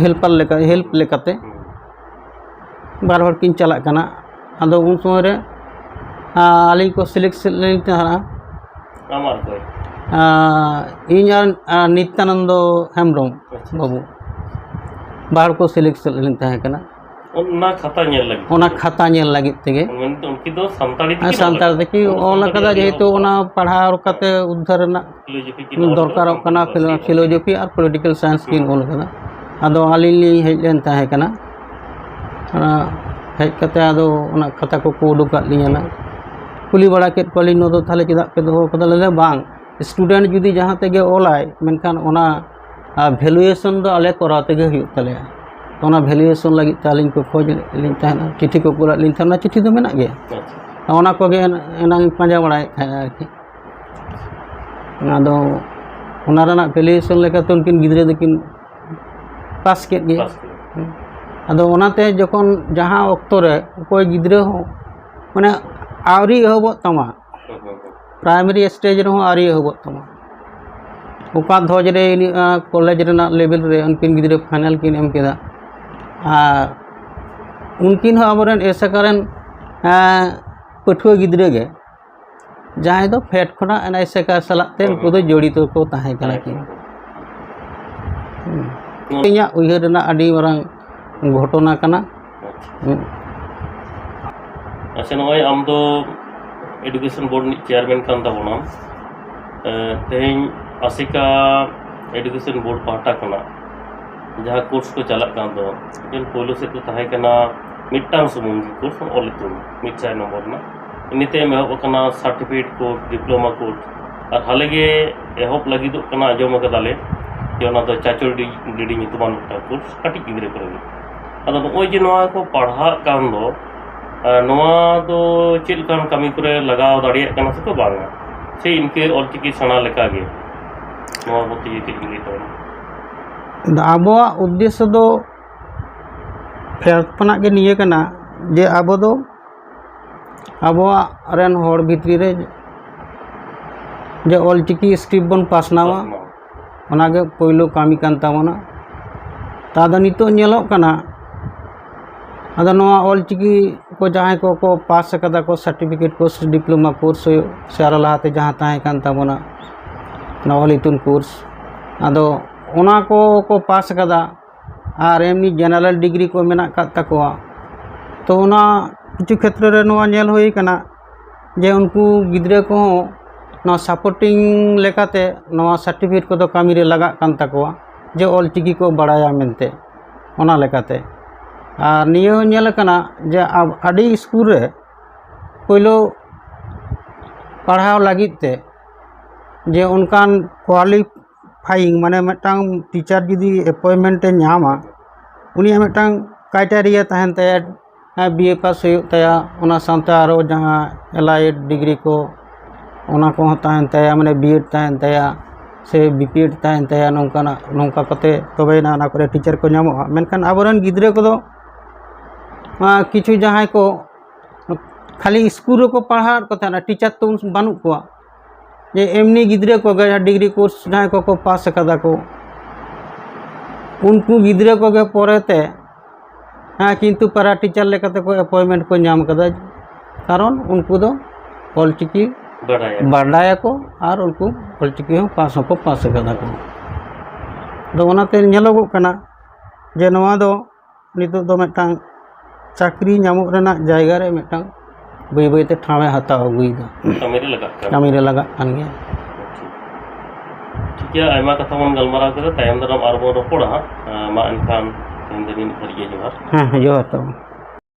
ᱦᱮᱞᱯᱟᱨ ᱞᱮᱠᱟ, ᱦᱮᱞᱯ ᱞᱮᱠᱟᱛᱮ ᱵᱟᱨ ᱦᱚᱲ ᱠᱤᱱ ᱪᱟᱞᱟᱜ ᱠᱟᱱᱟ᱾ ᱟᱫᱚ ᱩᱱ ᱥᱚᱢᱚᱭ ᱨᱮ, ᱟ, ᱟᱹᱞᱤᱧ ᱠᱚ ᱥᱤᱞᱮᱠᱴ ᱞᱤᱧ ᱛᱟᱦᱮᱱᱟ᱾ ᱟᱢ ᱟᱨ ᱚᱠᱚᱭ? ᱟ, ᱤᱧ ᱟᱨ, ᱟᱨ ᱱᱤᱛᱭᱟᱱᱚᱱᱫᱚ ᱦᱮᱢᱵᱨᱚᱢ ᱟᱪᱪᱷᱟ᱾ ᱵᱟᱹᱵᱩ, ᱵᱟᱨ ᱦᱚᱲ ᱠᱚ ᱥᱤᱞᱮᱠᱴ ᱞᱤᱧ ᱛᱟᱦᱮᱸ ᱠᱟᱱᱟ᱾ ᱚᱱᱟ ᱠᱷᱟᱛᱟ ᱧᱮᱞ ᱞᱟᱹᱜᱤᱫ ᱚᱱᱟ ᱛᱮ? ᱠᱷᱟᱛᱟ ᱧᱮᱞ ᱞᱟᱹᱜᱤᱫ ᱛᱮᱜᱮ᱾ ᱢᱮᱱᱛᱮ ᱩᱱᱠᱤᱱ ᱫᱚ ᱥᱟᱱᱛᱟᱲᱤ ᱟᱨ ᱛᱮᱠᱤᱱ ᱚᱞ ᱥᱟᱱᱛᱟᱲ ᱟᱠᱟᱫᱟ᱾ ᱛᱮᱠᱤᱱ ᱚᱱᱟ ᱚᱞ ᱥᱟᱱᱛᱟᱲᱤ ᱟᱠᱟᱫᱟ, ᱚᱞ ᱡᱮᱦᱮᱛᱩ ᱟᱠᱟᱫᱟ᱾ ᱚᱱᱟ ᱯᱟᱲᱦᱟᱣ ᱠᱟᱛᱮ ᱩᱫᱽᱫᱷᱟᱹᱨ ᱨᱮᱱᱟᱜ ᱯᱷᱤᱞᱳᱡᱚᱯᱷᱤ ᱠᱤ ᱫᱷᱚᱨᱚᱢ ᱫᱚᱨᱠᱟᱨᱚᱜ ᱫᱚᱨᱠᱟᱨ ᱠᱟᱱᱟ, ᱠᱟᱱᱟ, ᱯᱷᱤᱞᱳ-, ᱥᱮ? ᱯᱷᱤᱞᱳᱡᱚᱯᱷᱤ ᱟᱨ ᱯᱚᱞᱤᱴᱤᱠᱮᱞ ᱥᱟᱭᱮᱱᱥ ᱠᱤᱱ ᱦᱩᱸ᱾ ᱚᱞ ᱟᱠᱟᱫᱟ᱾ ᱟᱫᱚ ᱟᱹᱞᱤᱧ ᱞᱤᱧ ᱦᱮᱡ ᱞᱮᱱ ᱛᱟᱦᱮᱸ ᱠᱟᱱᱟ᱾ ᱚᱱᱟ ᱦᱮᱡ ᱠᱟᱛᱮ ᱟᱫᱚ ᱚᱱᱟ ᱠᱷᱟᱛᱟ ᱠᱚᱠᱚ ᱩᱰᱩᱠ ᱟᱫ ᱞᱤᱧᱟ ᱱᱟᱜ᱾ ᱠᱩᱞᱤ ᱵᱟᱲᱟ ᱠᱮᱫ ᱠᱚᱣᱟᱞᱤᱧ, "ᱱᱚᱣᱟ ᱫᱚ ᱛᱟᱦᱚᱞᱮ ᱪᱮᱫᱟᱜ ᱯᱮ ᱫᱚᱦᱚ ᱠᱟᱫᱟ?" ᱞᱟᱹᱭ ᱫᱟ, "ᱵᱟᱝ, ᱥᱴᱩᱰᱮᱱᱴ ᱡᱩᱫᱤ ᱡᱟᱦᱟᱸ ᱛᱮᱜᱮ ᱚᱞᱟᱭ, ᱢᱮᱱᱠᱷᱟᱱ ᱚᱱᱟ, ᱟ, ᱵᱷᱮᱞᱩᱭᱮᱥᱚᱱ ᱫᱚ ᱟᱞᱮ ᱠᱚᱨᱟᱣ ᱛᱮᱜᱮ ᱦᱩᱭᱩᱜ ᱛᱟᱞᱮᱭᱟ᱾ ᱛᱚ ᱚᱱᱟ ᱵᱷᱮᱞᱩᱭᱮᱥᱚᱱ ᱞᱟᱹᱜᱤᱫ ᱛᱮ ᱟᱹᱞᱤᱧ ᱠᱚ ᱠᱷᱚᱡᱽ ᱞᱮᱫ ᱞᱤᱧ ᱛᱟᱦᱮᱱᱟ, ᱪᱤᱴᱷᱤ ᱠᱚ ᱠᱩᱞᱟᱫ ᱞᱤᱧ ᱛᱟᱦᱮᱱᱟ, ᱚᱱᱟ ᱪᱤᱴᱷᱤ ᱫᱚ ᱢᱮᱱᱟᱜ ᱜᱮᱭᱟ᱾ ᱟᱪᱪᱷᱟ᱾ ᱚᱱᱟ ᱠᱚᱜᱮ ᱮᱱ-, ᱮᱱᱟᱝ ᱤᱧ ᱯᱟᱸᱡᱟ ᱵᱟᱲᱟᱭᱮᱫ ᱛᱟᱦᱮᱸᱫ ᱟᱨᱠᱤ᱾ ᱟᱫᱚ ᱚᱱᱟ ᱨᱮᱱᱟᱜ ᱵᱷᱮᱞᱩᱭᱮᱥᱚᱱ ᱞᱮᱠᱟᱛᱮ ᱩᱱᱠᱤᱱ ᱜᱤᱫᱽᱨᱟᱹ ᱫᱚᱠᱤᱱ ᱯᱟᱥ ᱠᱮᱫ ᱜᱮᱭᱟ᱾ ᱯᱟᱥ ᱠᱮᱫᱟ᱾ ᱟᱫᱚ ᱚᱱᱟᱛᱮ ᱡᱚᱠᱷᱚᱱ ᱡᱟᱦᱟᱸ ᱚᱠᱛᱚ ᱨᱮ ᱚᱠᱚᱭ ᱜᱤᱫᱽᱨᱟᱹ ᱦᱚᱸ, ᱢᱟᱱᱮ, ᱟᱹᱣᱨᱤ ᱮᱦᱚᱵᱚᱜ ᱛᱟᱢᱟ, ᱦᱩᱸ, ᱦᱩᱸ, ᱦᱩᱸ᱾ ᱯᱨᱟᱭᱢᱟᱨᱤ ᱥᱴᱮᱡᱽ ᱨᱮᱦᱚᱸ ᱟᱹᱣᱨᱤ ᱮᱦᱚᱵᱚᱜ ᱛᱟᱢᱟ, ᱚᱠᱟ ᱫᱷᱚᱡᱽ ᱨᱮ ᱩᱱᱤ, ᱟᱸ, ᱠᱚᱞᱮᱡᱽ ᱨᱮᱱᱟᱜ ᱞᱮᱵᱮᱞ ᱨᱮ ᱩᱱᱠᱤᱱ ᱜᱤᱫᱽᱨᱟᱹ ᱯᱷᱟᱭᱱᱟᱞ ᱠᱤᱱ ᱮᱢ ᱠᱮᱫᱟ, ᱟᱨ ᱩᱱᱠᱤᱱ ᱦᱚᱸ ᱟᱵᱚᱨᱮᱱ ᱮᱥᱮᱠᱟ ᱨᱮᱱ, ᱟᱸ, ᱯᱟᱹᱴᱷᱩᱣᱟᱹ ᱜᱤᱫᱽᱨᱟᱹ ᱜᱮ, ᱡᱟᱦᱟᱸᱭ ᱫᱚ ᱯᱷᱮᱰ ᱠᱷᱚᱱᱟᱜ ᱮᱱ ᱮᱥᱮᱠᱟ ᱥᱟᱞᱟᱜ ᱛᱮ ᱦᱩᱸ, ᱩᱱᱠᱩ ᱫᱚ ᱦᱩᱸ᱾ ᱡᱚᱲᱤᱛᱚ ᱠᱚ ᱛᱟᱦᱮᱸ ᱠᱟᱱᱟ ᱛᱟᱦᱮᱸ ᱠᱤᱱ᱾ ᱠᱟᱱᱟ᱾ ᱦᱩᱸ᱾ ᱱᱚᱣᱟ ᱤᱧᱟᱹᱜ ᱩᱭᱦᱟᱹᱨ ᱨᱮᱱᱟᱜ ᱟᱹᱰᱤ ᱢᱟᱨᱟᱝ ᱜᱷᱚᱴᱚᱱᱟ ᱠᱟᱱᱟ᱾ ᱟᱪᱪᱷᱟ᱾ ᱦᱩᱸ᱾ ᱟᱪᱪᱷᱟ, ᱱᱚᱜᱼᱚᱭ ᱟᱢ ᱫᱚ ᱮᱰᱩᱠᱮᱥᱚᱱ ᱵᱳᱨᱰ ᱨᱤᱱᱤᱡ ᱪᱮᱭᱟᱨᱢᱮᱱ ᱠᱟᱱ ᱛᱟᱵᱚᱱᱟᱢ᱾ ᱮ, ᱛᱮᱦᱮᱧ ᱟᱥᱮᱠᱟ ᱮᱰᱩᱠᱮᱥᱚᱱ ᱵᱳᱨᱰ ᱯᱟᱦᱴᱟ ᱠᱷᱚᱱᱟᱜ ᱡᱟᱦᱟᱸ ᱠᱳᱨᱥ ᱠᱚ ᱪᱟᱞᱟᱜ ᱠᱟᱱ ᱫᱚ, ᱢᱤᱫᱴᱮᱱ ᱯᱳᱭᱞᱳ ᱥᱮᱫ ᱫᱚ ᱛᱟᱦᱮᱸ ᱠᱟᱱᱟ ᱢᱤᱫᱴᱟᱝ ᱥᱩᱢᱩᱝ ᱜᱮ ᱠᱳᱨᱥ, ᱚᱞ ᱤᱛᱩᱱ, ᱢᱤᱫ ᱥᱟᱭ ᱱᱚᱢᱵᱚᱨ ᱨᱮᱱᱟᱜ᱾ ᱤᱱᱟᱹ ᱛᱟᱭᱚᱢ ᱮᱦᱚᱵ ᱟᱠᱟᱱᱟ ᱥᱟᱨᱴᱤᱯᱷᱤᱠᱮᱴ ᱠᱳᱨᱥ, ᱰᱤᱯᱞᱳᱢᱟ ᱠᱳᱨᱥ, ᱟᱨ ᱦᱟᱞᱮ ᱜᱮ ᱮᱦᱚᱵ ᱞᱟᱹᱜᱤᱫᱚᱜ ᱠᱟᱱᱟ, ᱟᱸᱡᱚᱢ ᱟᱠᱟᱫᱟᱞᱮ, ᱡᱮ ᱚᱱᱟ ᱫᱚ ᱪᱟᱪᱚ ᱰᱤ-, ᱰᱤᱰᱤ ᱧᱩᱛᱩᱢᱟᱱ ᱢᱤᱫᱴᱟᱝ ᱠᱳᱨᱥ, ᱠᱟᱹᱴᱤᱡ ᱜᱤᱫᱽᱨᱟᱹ ᱠᱚ ᱞᱟᱹᱜᱤᱫ᱾ ᱟᱫᱚ ᱱᱚᱜᱼᱚᱭ ᱡᱮ ᱱᱚᱣᱟ ᱠᱚ ᱯᱟᱲᱦᱟᱜ ᱠᱟᱱ ᱫᱚ, ᱟᱨ ᱱᱚᱣᱟ ᱫᱚ ᱪᱮᱫ ᱞᱮᱠᱟᱱ ᱠᱟᱹᱢᱤ ᱠᱚᱨᱮ ᱞᱟᱜᱟᱣ ᱫᱟᱲᱮᱭᱟᱜ ᱠᱟᱱᱟ ᱥᱮᱠᱚ ᱵᱟᱝᱟ? ᱥᱮ ᱤᱱᱠᱟᱹ ᱚᱞᱪᱤᱠᱤ ᱥᱮᱬᱟ ᱞᱮᱠᱟᱜᱮ? ᱱᱚᱣᱟ ᱵᱚᱞᱛᱮ ᱪᱮᱫ ᱵᱤᱱ ᱞᱟᱹᱭ ᱛᱟᱵᱚᱱᱟ? ᱟᱫᱚ ᱟᱵᱚᱣᱟᱜ ᱩᱫᱽᱫᱮᱥᱥᱚ ᱫᱚ ᱯᱷᱮᱰ ᱠᱷᱚᱱᱟᱜ ᱜᱮ ᱱᱤᱭᱟᱹ ᱠᱟᱱᱟ ᱡᱮ ᱟᱵᱚ ᱫᱚ ᱟᱵᱚᱣᱟᱜ ᱨᱮᱱ ᱦᱚᱲ ᱵᱷᱤᱛᱨᱤ ᱨᱮ ᱡᱮ ᱚᱞᱪᱤᱠᱤ ᱥᱠᱨᱤᱯᱴ ᱵᱚᱱ ᱯᱟᱥᱱᱟᱣᱟ, ᱯᱟᱥᱱᱟᱣ᱾ ᱚᱱᱟᱜᱮ ᱯᱳᱭᱞᱳ ᱠᱟᱹᱢᱤ ᱠᱟᱱ ᱛᱟᱵᱚᱱᱟ᱾ ᱛᱟ ᱫᱚ ᱱᱤᱛᱚᱜ ᱧᱮᱞᱚᱜ ᱠᱟᱱᱟ, ᱟᱫᱚ ᱱᱚᱣᱟ ᱚᱞᱪᱤᱠᱤ ᱠᱚ ᱡᱟᱦᱟᱸᱭ ᱠᱚᱠᱚ ᱯᱟᱥ ᱟᱠᱟᱫᱟ ᱠᱚ, ᱥᱟᱨᱴᱤᱯᱷᱤᱠᱮᱴ ᱠᱳᱨᱥ, ᱰᱤᱯᱞᱳᱢᱟ ᱠᱳᱨᱥ ᱦᱩᱭᱩᱜ, ᱥᱮ ᱟᱨᱚ ᱞᱟᱦᱟᱛᱮ ᱡᱟᱦᱟᱸ ᱛᱟᱦᱮᱸ ᱠᱟᱱ ᱛᱟᱵᱚᱱᱟ, ᱚᱱᱟ ᱚᱞ ᱤᱛᱩᱱ ᱠᱳᱨᱥ, ᱟᱫᱚ ᱚᱱᱟ ᱠᱚ ᱠᱚ ᱯᱟᱥ ᱟᱠᱟᱫᱟ᱾ ᱟᱨ ᱮᱢᱱᱤ ᱡᱮᱱᱟᱨᱮᱞ ᱰᱤᱜᱽᱨᱤ ᱠᱚ ᱢᱮᱱᱟᱜ ᱟᱠᱟᱫ ᱛᱟᱠᱚᱣᱟ᱾ ᱛᱚ ᱚᱱᱟ ᱠᱤᱪᱷᱩ ᱠᱷᱮᱛᱨᱮ ᱨᱮ ᱱᱚᱣᱟ ᱧᱮᱞ ᱦᱩᱭ ᱠᱟᱱᱟ ᱡᱮ ᱩᱱᱠᱩ ᱜᱤᱫᱽᱨᱟᱹ ᱠᱚᱦᱚᱸ ᱱᱚᱣᱟ ᱥᱟᱯᱳᱨᱴᱤᱝ ᱞᱮᱠᱟᱛᱮ ᱱᱚᱣᱟ ᱥᱟᱨᱴᱤᱯᱷᱤᱠᱮᱴ ᱠᱚᱫᱚ ᱠᱟᱹᱢᱤ ᱨᱮ ᱞᱟᱜᱟᱜ ᱠᱟᱱ ᱛᱟᱠᱚᱣᱟ ᱡᱮ ᱚᱞᱪᱤᱠᱤ ᱠᱚ ᱵᱟᱲᱟᱭᱟ ᱢᱮᱱᱛᱮ, ᱚᱱᱟ ᱞᱮᱠᱟᱛᱮ᱾ ᱟᱨ ᱱᱤᱭᱟᱹ ᱦᱚᱸ ᱧᱮᱞ ᱟᱠᱟᱱᱟ ᱡᱮ ᱟᱵ-, ᱟᱹᱰᱤ ᱥᱠᱩᱞ ᱨᱮ ᱯᱳᱭᱞᱳ ᱯᱟᱲᱦᱟᱣ ᱞᱟᱹᱜᱤᱫ ᱛᱮ ᱡᱮ ᱚᱱᱠᱟᱱ ᱠᱳᱣᱟᱞᱤ- ᱯᱷᱟᱭᱤᱝ, ᱢᱟᱱᱮ ᱢᱤᱫᱴᱟᱝ ᱴᱤᱪᱟᱨ ᱡᱩᱫᱤ ᱮᱯᱚᱭᱮᱱᱴᱢᱮᱱᱴ ᱮ ᱧᱟᱢᱟ, ᱩᱱᱤᱭᱟᱜ ᱢᱤᱫᱴᱟᱝ ᱠᱨᱟᱭᱴᱮᱨᱤᱭᱟ ᱛᱟᱦᱮᱱ ᱛᱟᱭᱟ, ᱵᱤ ᱮ ᱯᱟᱥ ᱦᱩᱭᱩᱜ ᱛᱟᱭᱟ, ᱚᱱᱟ ᱥᱟᱶᱛᱮ ᱟᱨᱚ ᱡᱟᱦᱟᱸ ᱮᱞᱟᱭᱮᱰ ᱰᱤᱜᱽᱨᱤ ᱠᱚ, ᱚᱱᱟ ᱠᱚᱦᱚᱸ ᱛᱟᱦᱮᱱ ᱛᱟᱭᱟ, ᱢᱟᱱᱮ ᱵᱤ ᱮᱰ ᱛᱟᱦᱮᱱ ᱛᱟᱭᱟ, ᱥᱮ ᱵᱤ ᱯᱤ ᱮᱰ ᱛᱟᱦᱮᱱ ᱛᱟᱭᱟ, ᱱᱚᱝᱠᱟᱱᱟᱜ, ᱱᱚᱝᱠᱟ ᱠᱟᱛᱮ ᱛᱚᱵᱮᱭᱮᱱᱟ ᱚᱱᱟ ᱠᱚᱨᱮ ᱴᱤᱪᱟᱨ ᱠᱚ ᱧᱟᱢᱚᱜᱼᱟ᱾ ᱢᱮᱱᱠᱷᱟᱱ ᱟᱵᱚᱨᱮᱱ ᱜᱤᱫᱽᱨᱟᱹ ᱠᱚᱫᱚ, ᱟᱸ, ᱠᱤᱪᱷᱩ ᱡᱟᱦᱟᱸᱭ ᱠᱚ ᱠᱷᱟᱹᱞᱤ ᱥᱠᱩᱞ ᱨᱮᱠᱚ ᱯᱟᱲᱦᱟᱣᱮᱫ ᱠᱚ ᱛᱟᱦᱮᱱᱟ, ᱴᱤᱪᱟᱨ ᱛᱚ ᱩᱱ ᱵᱟᱹᱱᱩᱜ ᱠᱚᱣᱟ᱾ ᱡᱮ ᱮᱢᱱᱤ ᱜᱤᱫᱽᱨᱟᱹ ᱠᱚᱜᱮ ᱡᱟᱦᱟᱸ ᱰᱤᱜᱽᱨᱤ ᱠᱳᱨᱥ ᱡᱟᱦᱟᱸᱭ ᱠᱚᱠᱚ ᱯᱟᱥ ᱟᱠᱟᱫᱟ ᱠᱚ, ᱩᱱᱠᱩ ᱜᱤᱫᱽᱨᱟᱹ ᱠᱚᱜᱮ ᱯᱚᱨᱮᱛᱮ, ᱦᱮᱸ, ᱠᱤᱱᱛᱩ ᱯᱮᱨᱟ ᱴᱤᱪᱟᱨ ᱞᱮᱠᱟᱛᱮ ᱠᱚ ᱮᱯᱚᱭᱮᱱᱴᱢᱮᱱᱴ ᱠᱚ ᱧᱟᱢ ᱠᱟᱫᱟ, ᱠᱟᱨᱚᱱ ᱩᱱᱠᱩ ᱫᱚ ᱚᱞᱪᱤᱠᱤ ᱵᱟᱰᱟᱭᱟ᱾ ᱵᱟᱰᱟᱭᱟᱠᱚ ᱟᱨ ᱩᱱᱠᱩ ᱚᱞᱪᱤᱠᱤ ᱦᱚᱸ ᱯᱟᱥ ᱦᱚᱸᱠᱚ ᱯᱟᱥ ᱟᱠᱟᱫᱟ ᱠᱚ᱾ ᱟᱫᱚ ᱚᱱᱟᱛᱮ ᱧᱮᱞᱚᱜᱚᱜ ᱠᱟᱱᱟ ᱡᱮ ᱱᱚᱣᱟ ᱫᱚ ᱱᱤᱛᱚᱜ ᱫᱚ ᱢᱤᱫᱴᱟᱝ ᱪᱟᱹᱠᱨᱤ ᱧᱟᱢᱚᱜ ᱨᱮᱱᱟᱜ ᱡᱟᱭᱜᱟ ᱨᱮ ᱢᱤᱫᱴᱟᱝ ᱵᱟᱹᱭ ᱵᱟᱹᱭᱛᱮ ᱴᱷᱟᱶ ᱮ ᱦᱟᱛᱟᱣ ᱟᱹᱜᱩᱭᱮᱫᱟ᱾ ᱠᱟᱹᱢᱤ ᱨᱮ ᱞᱟᱜᱟᱜ ᱠᱟᱱᱟ᱾ ᱠᱟᱹᱢᱤ ᱨᱮ ᱞᱟᱜᱟᱜ ᱠᱟᱱ ᱜᱮᱭᱟ᱾ ᱴᱷᱤᱠ ᱜᱮᱭᱟ, ᱟᱭᱢᱟ ᱠᱟᱛᱷᱟ ᱵᱚᱱ ᱜᱟᱞᱢᱟᱨᱟᱣ ᱠᱮᱫᱟ, ᱛᱟᱭᱚᱢ ᱫᱟᱨᱟᱢ ᱟᱨᱵᱚᱱ ᱨᱚᱯᱚᱲᱟ ᱦᱟᱸᱜ᱾ ᱟᱸ, ᱢᱟ ᱮᱱᱠᱷᱟᱱ ᱛᱮᱦᱮᱧ ᱫᱚ ᱱᱤᱱᱟᱹᱜ ᱫᱷᱟᱹᱨᱤᱡ ᱜᱮ, ᱡᱚᱦᱟᱨ᱾ ᱦᱮᱸ, ᱦᱮᱸ, ᱡᱚᱦᱟᱨ ᱛᱟᱵᱚᱱ᱾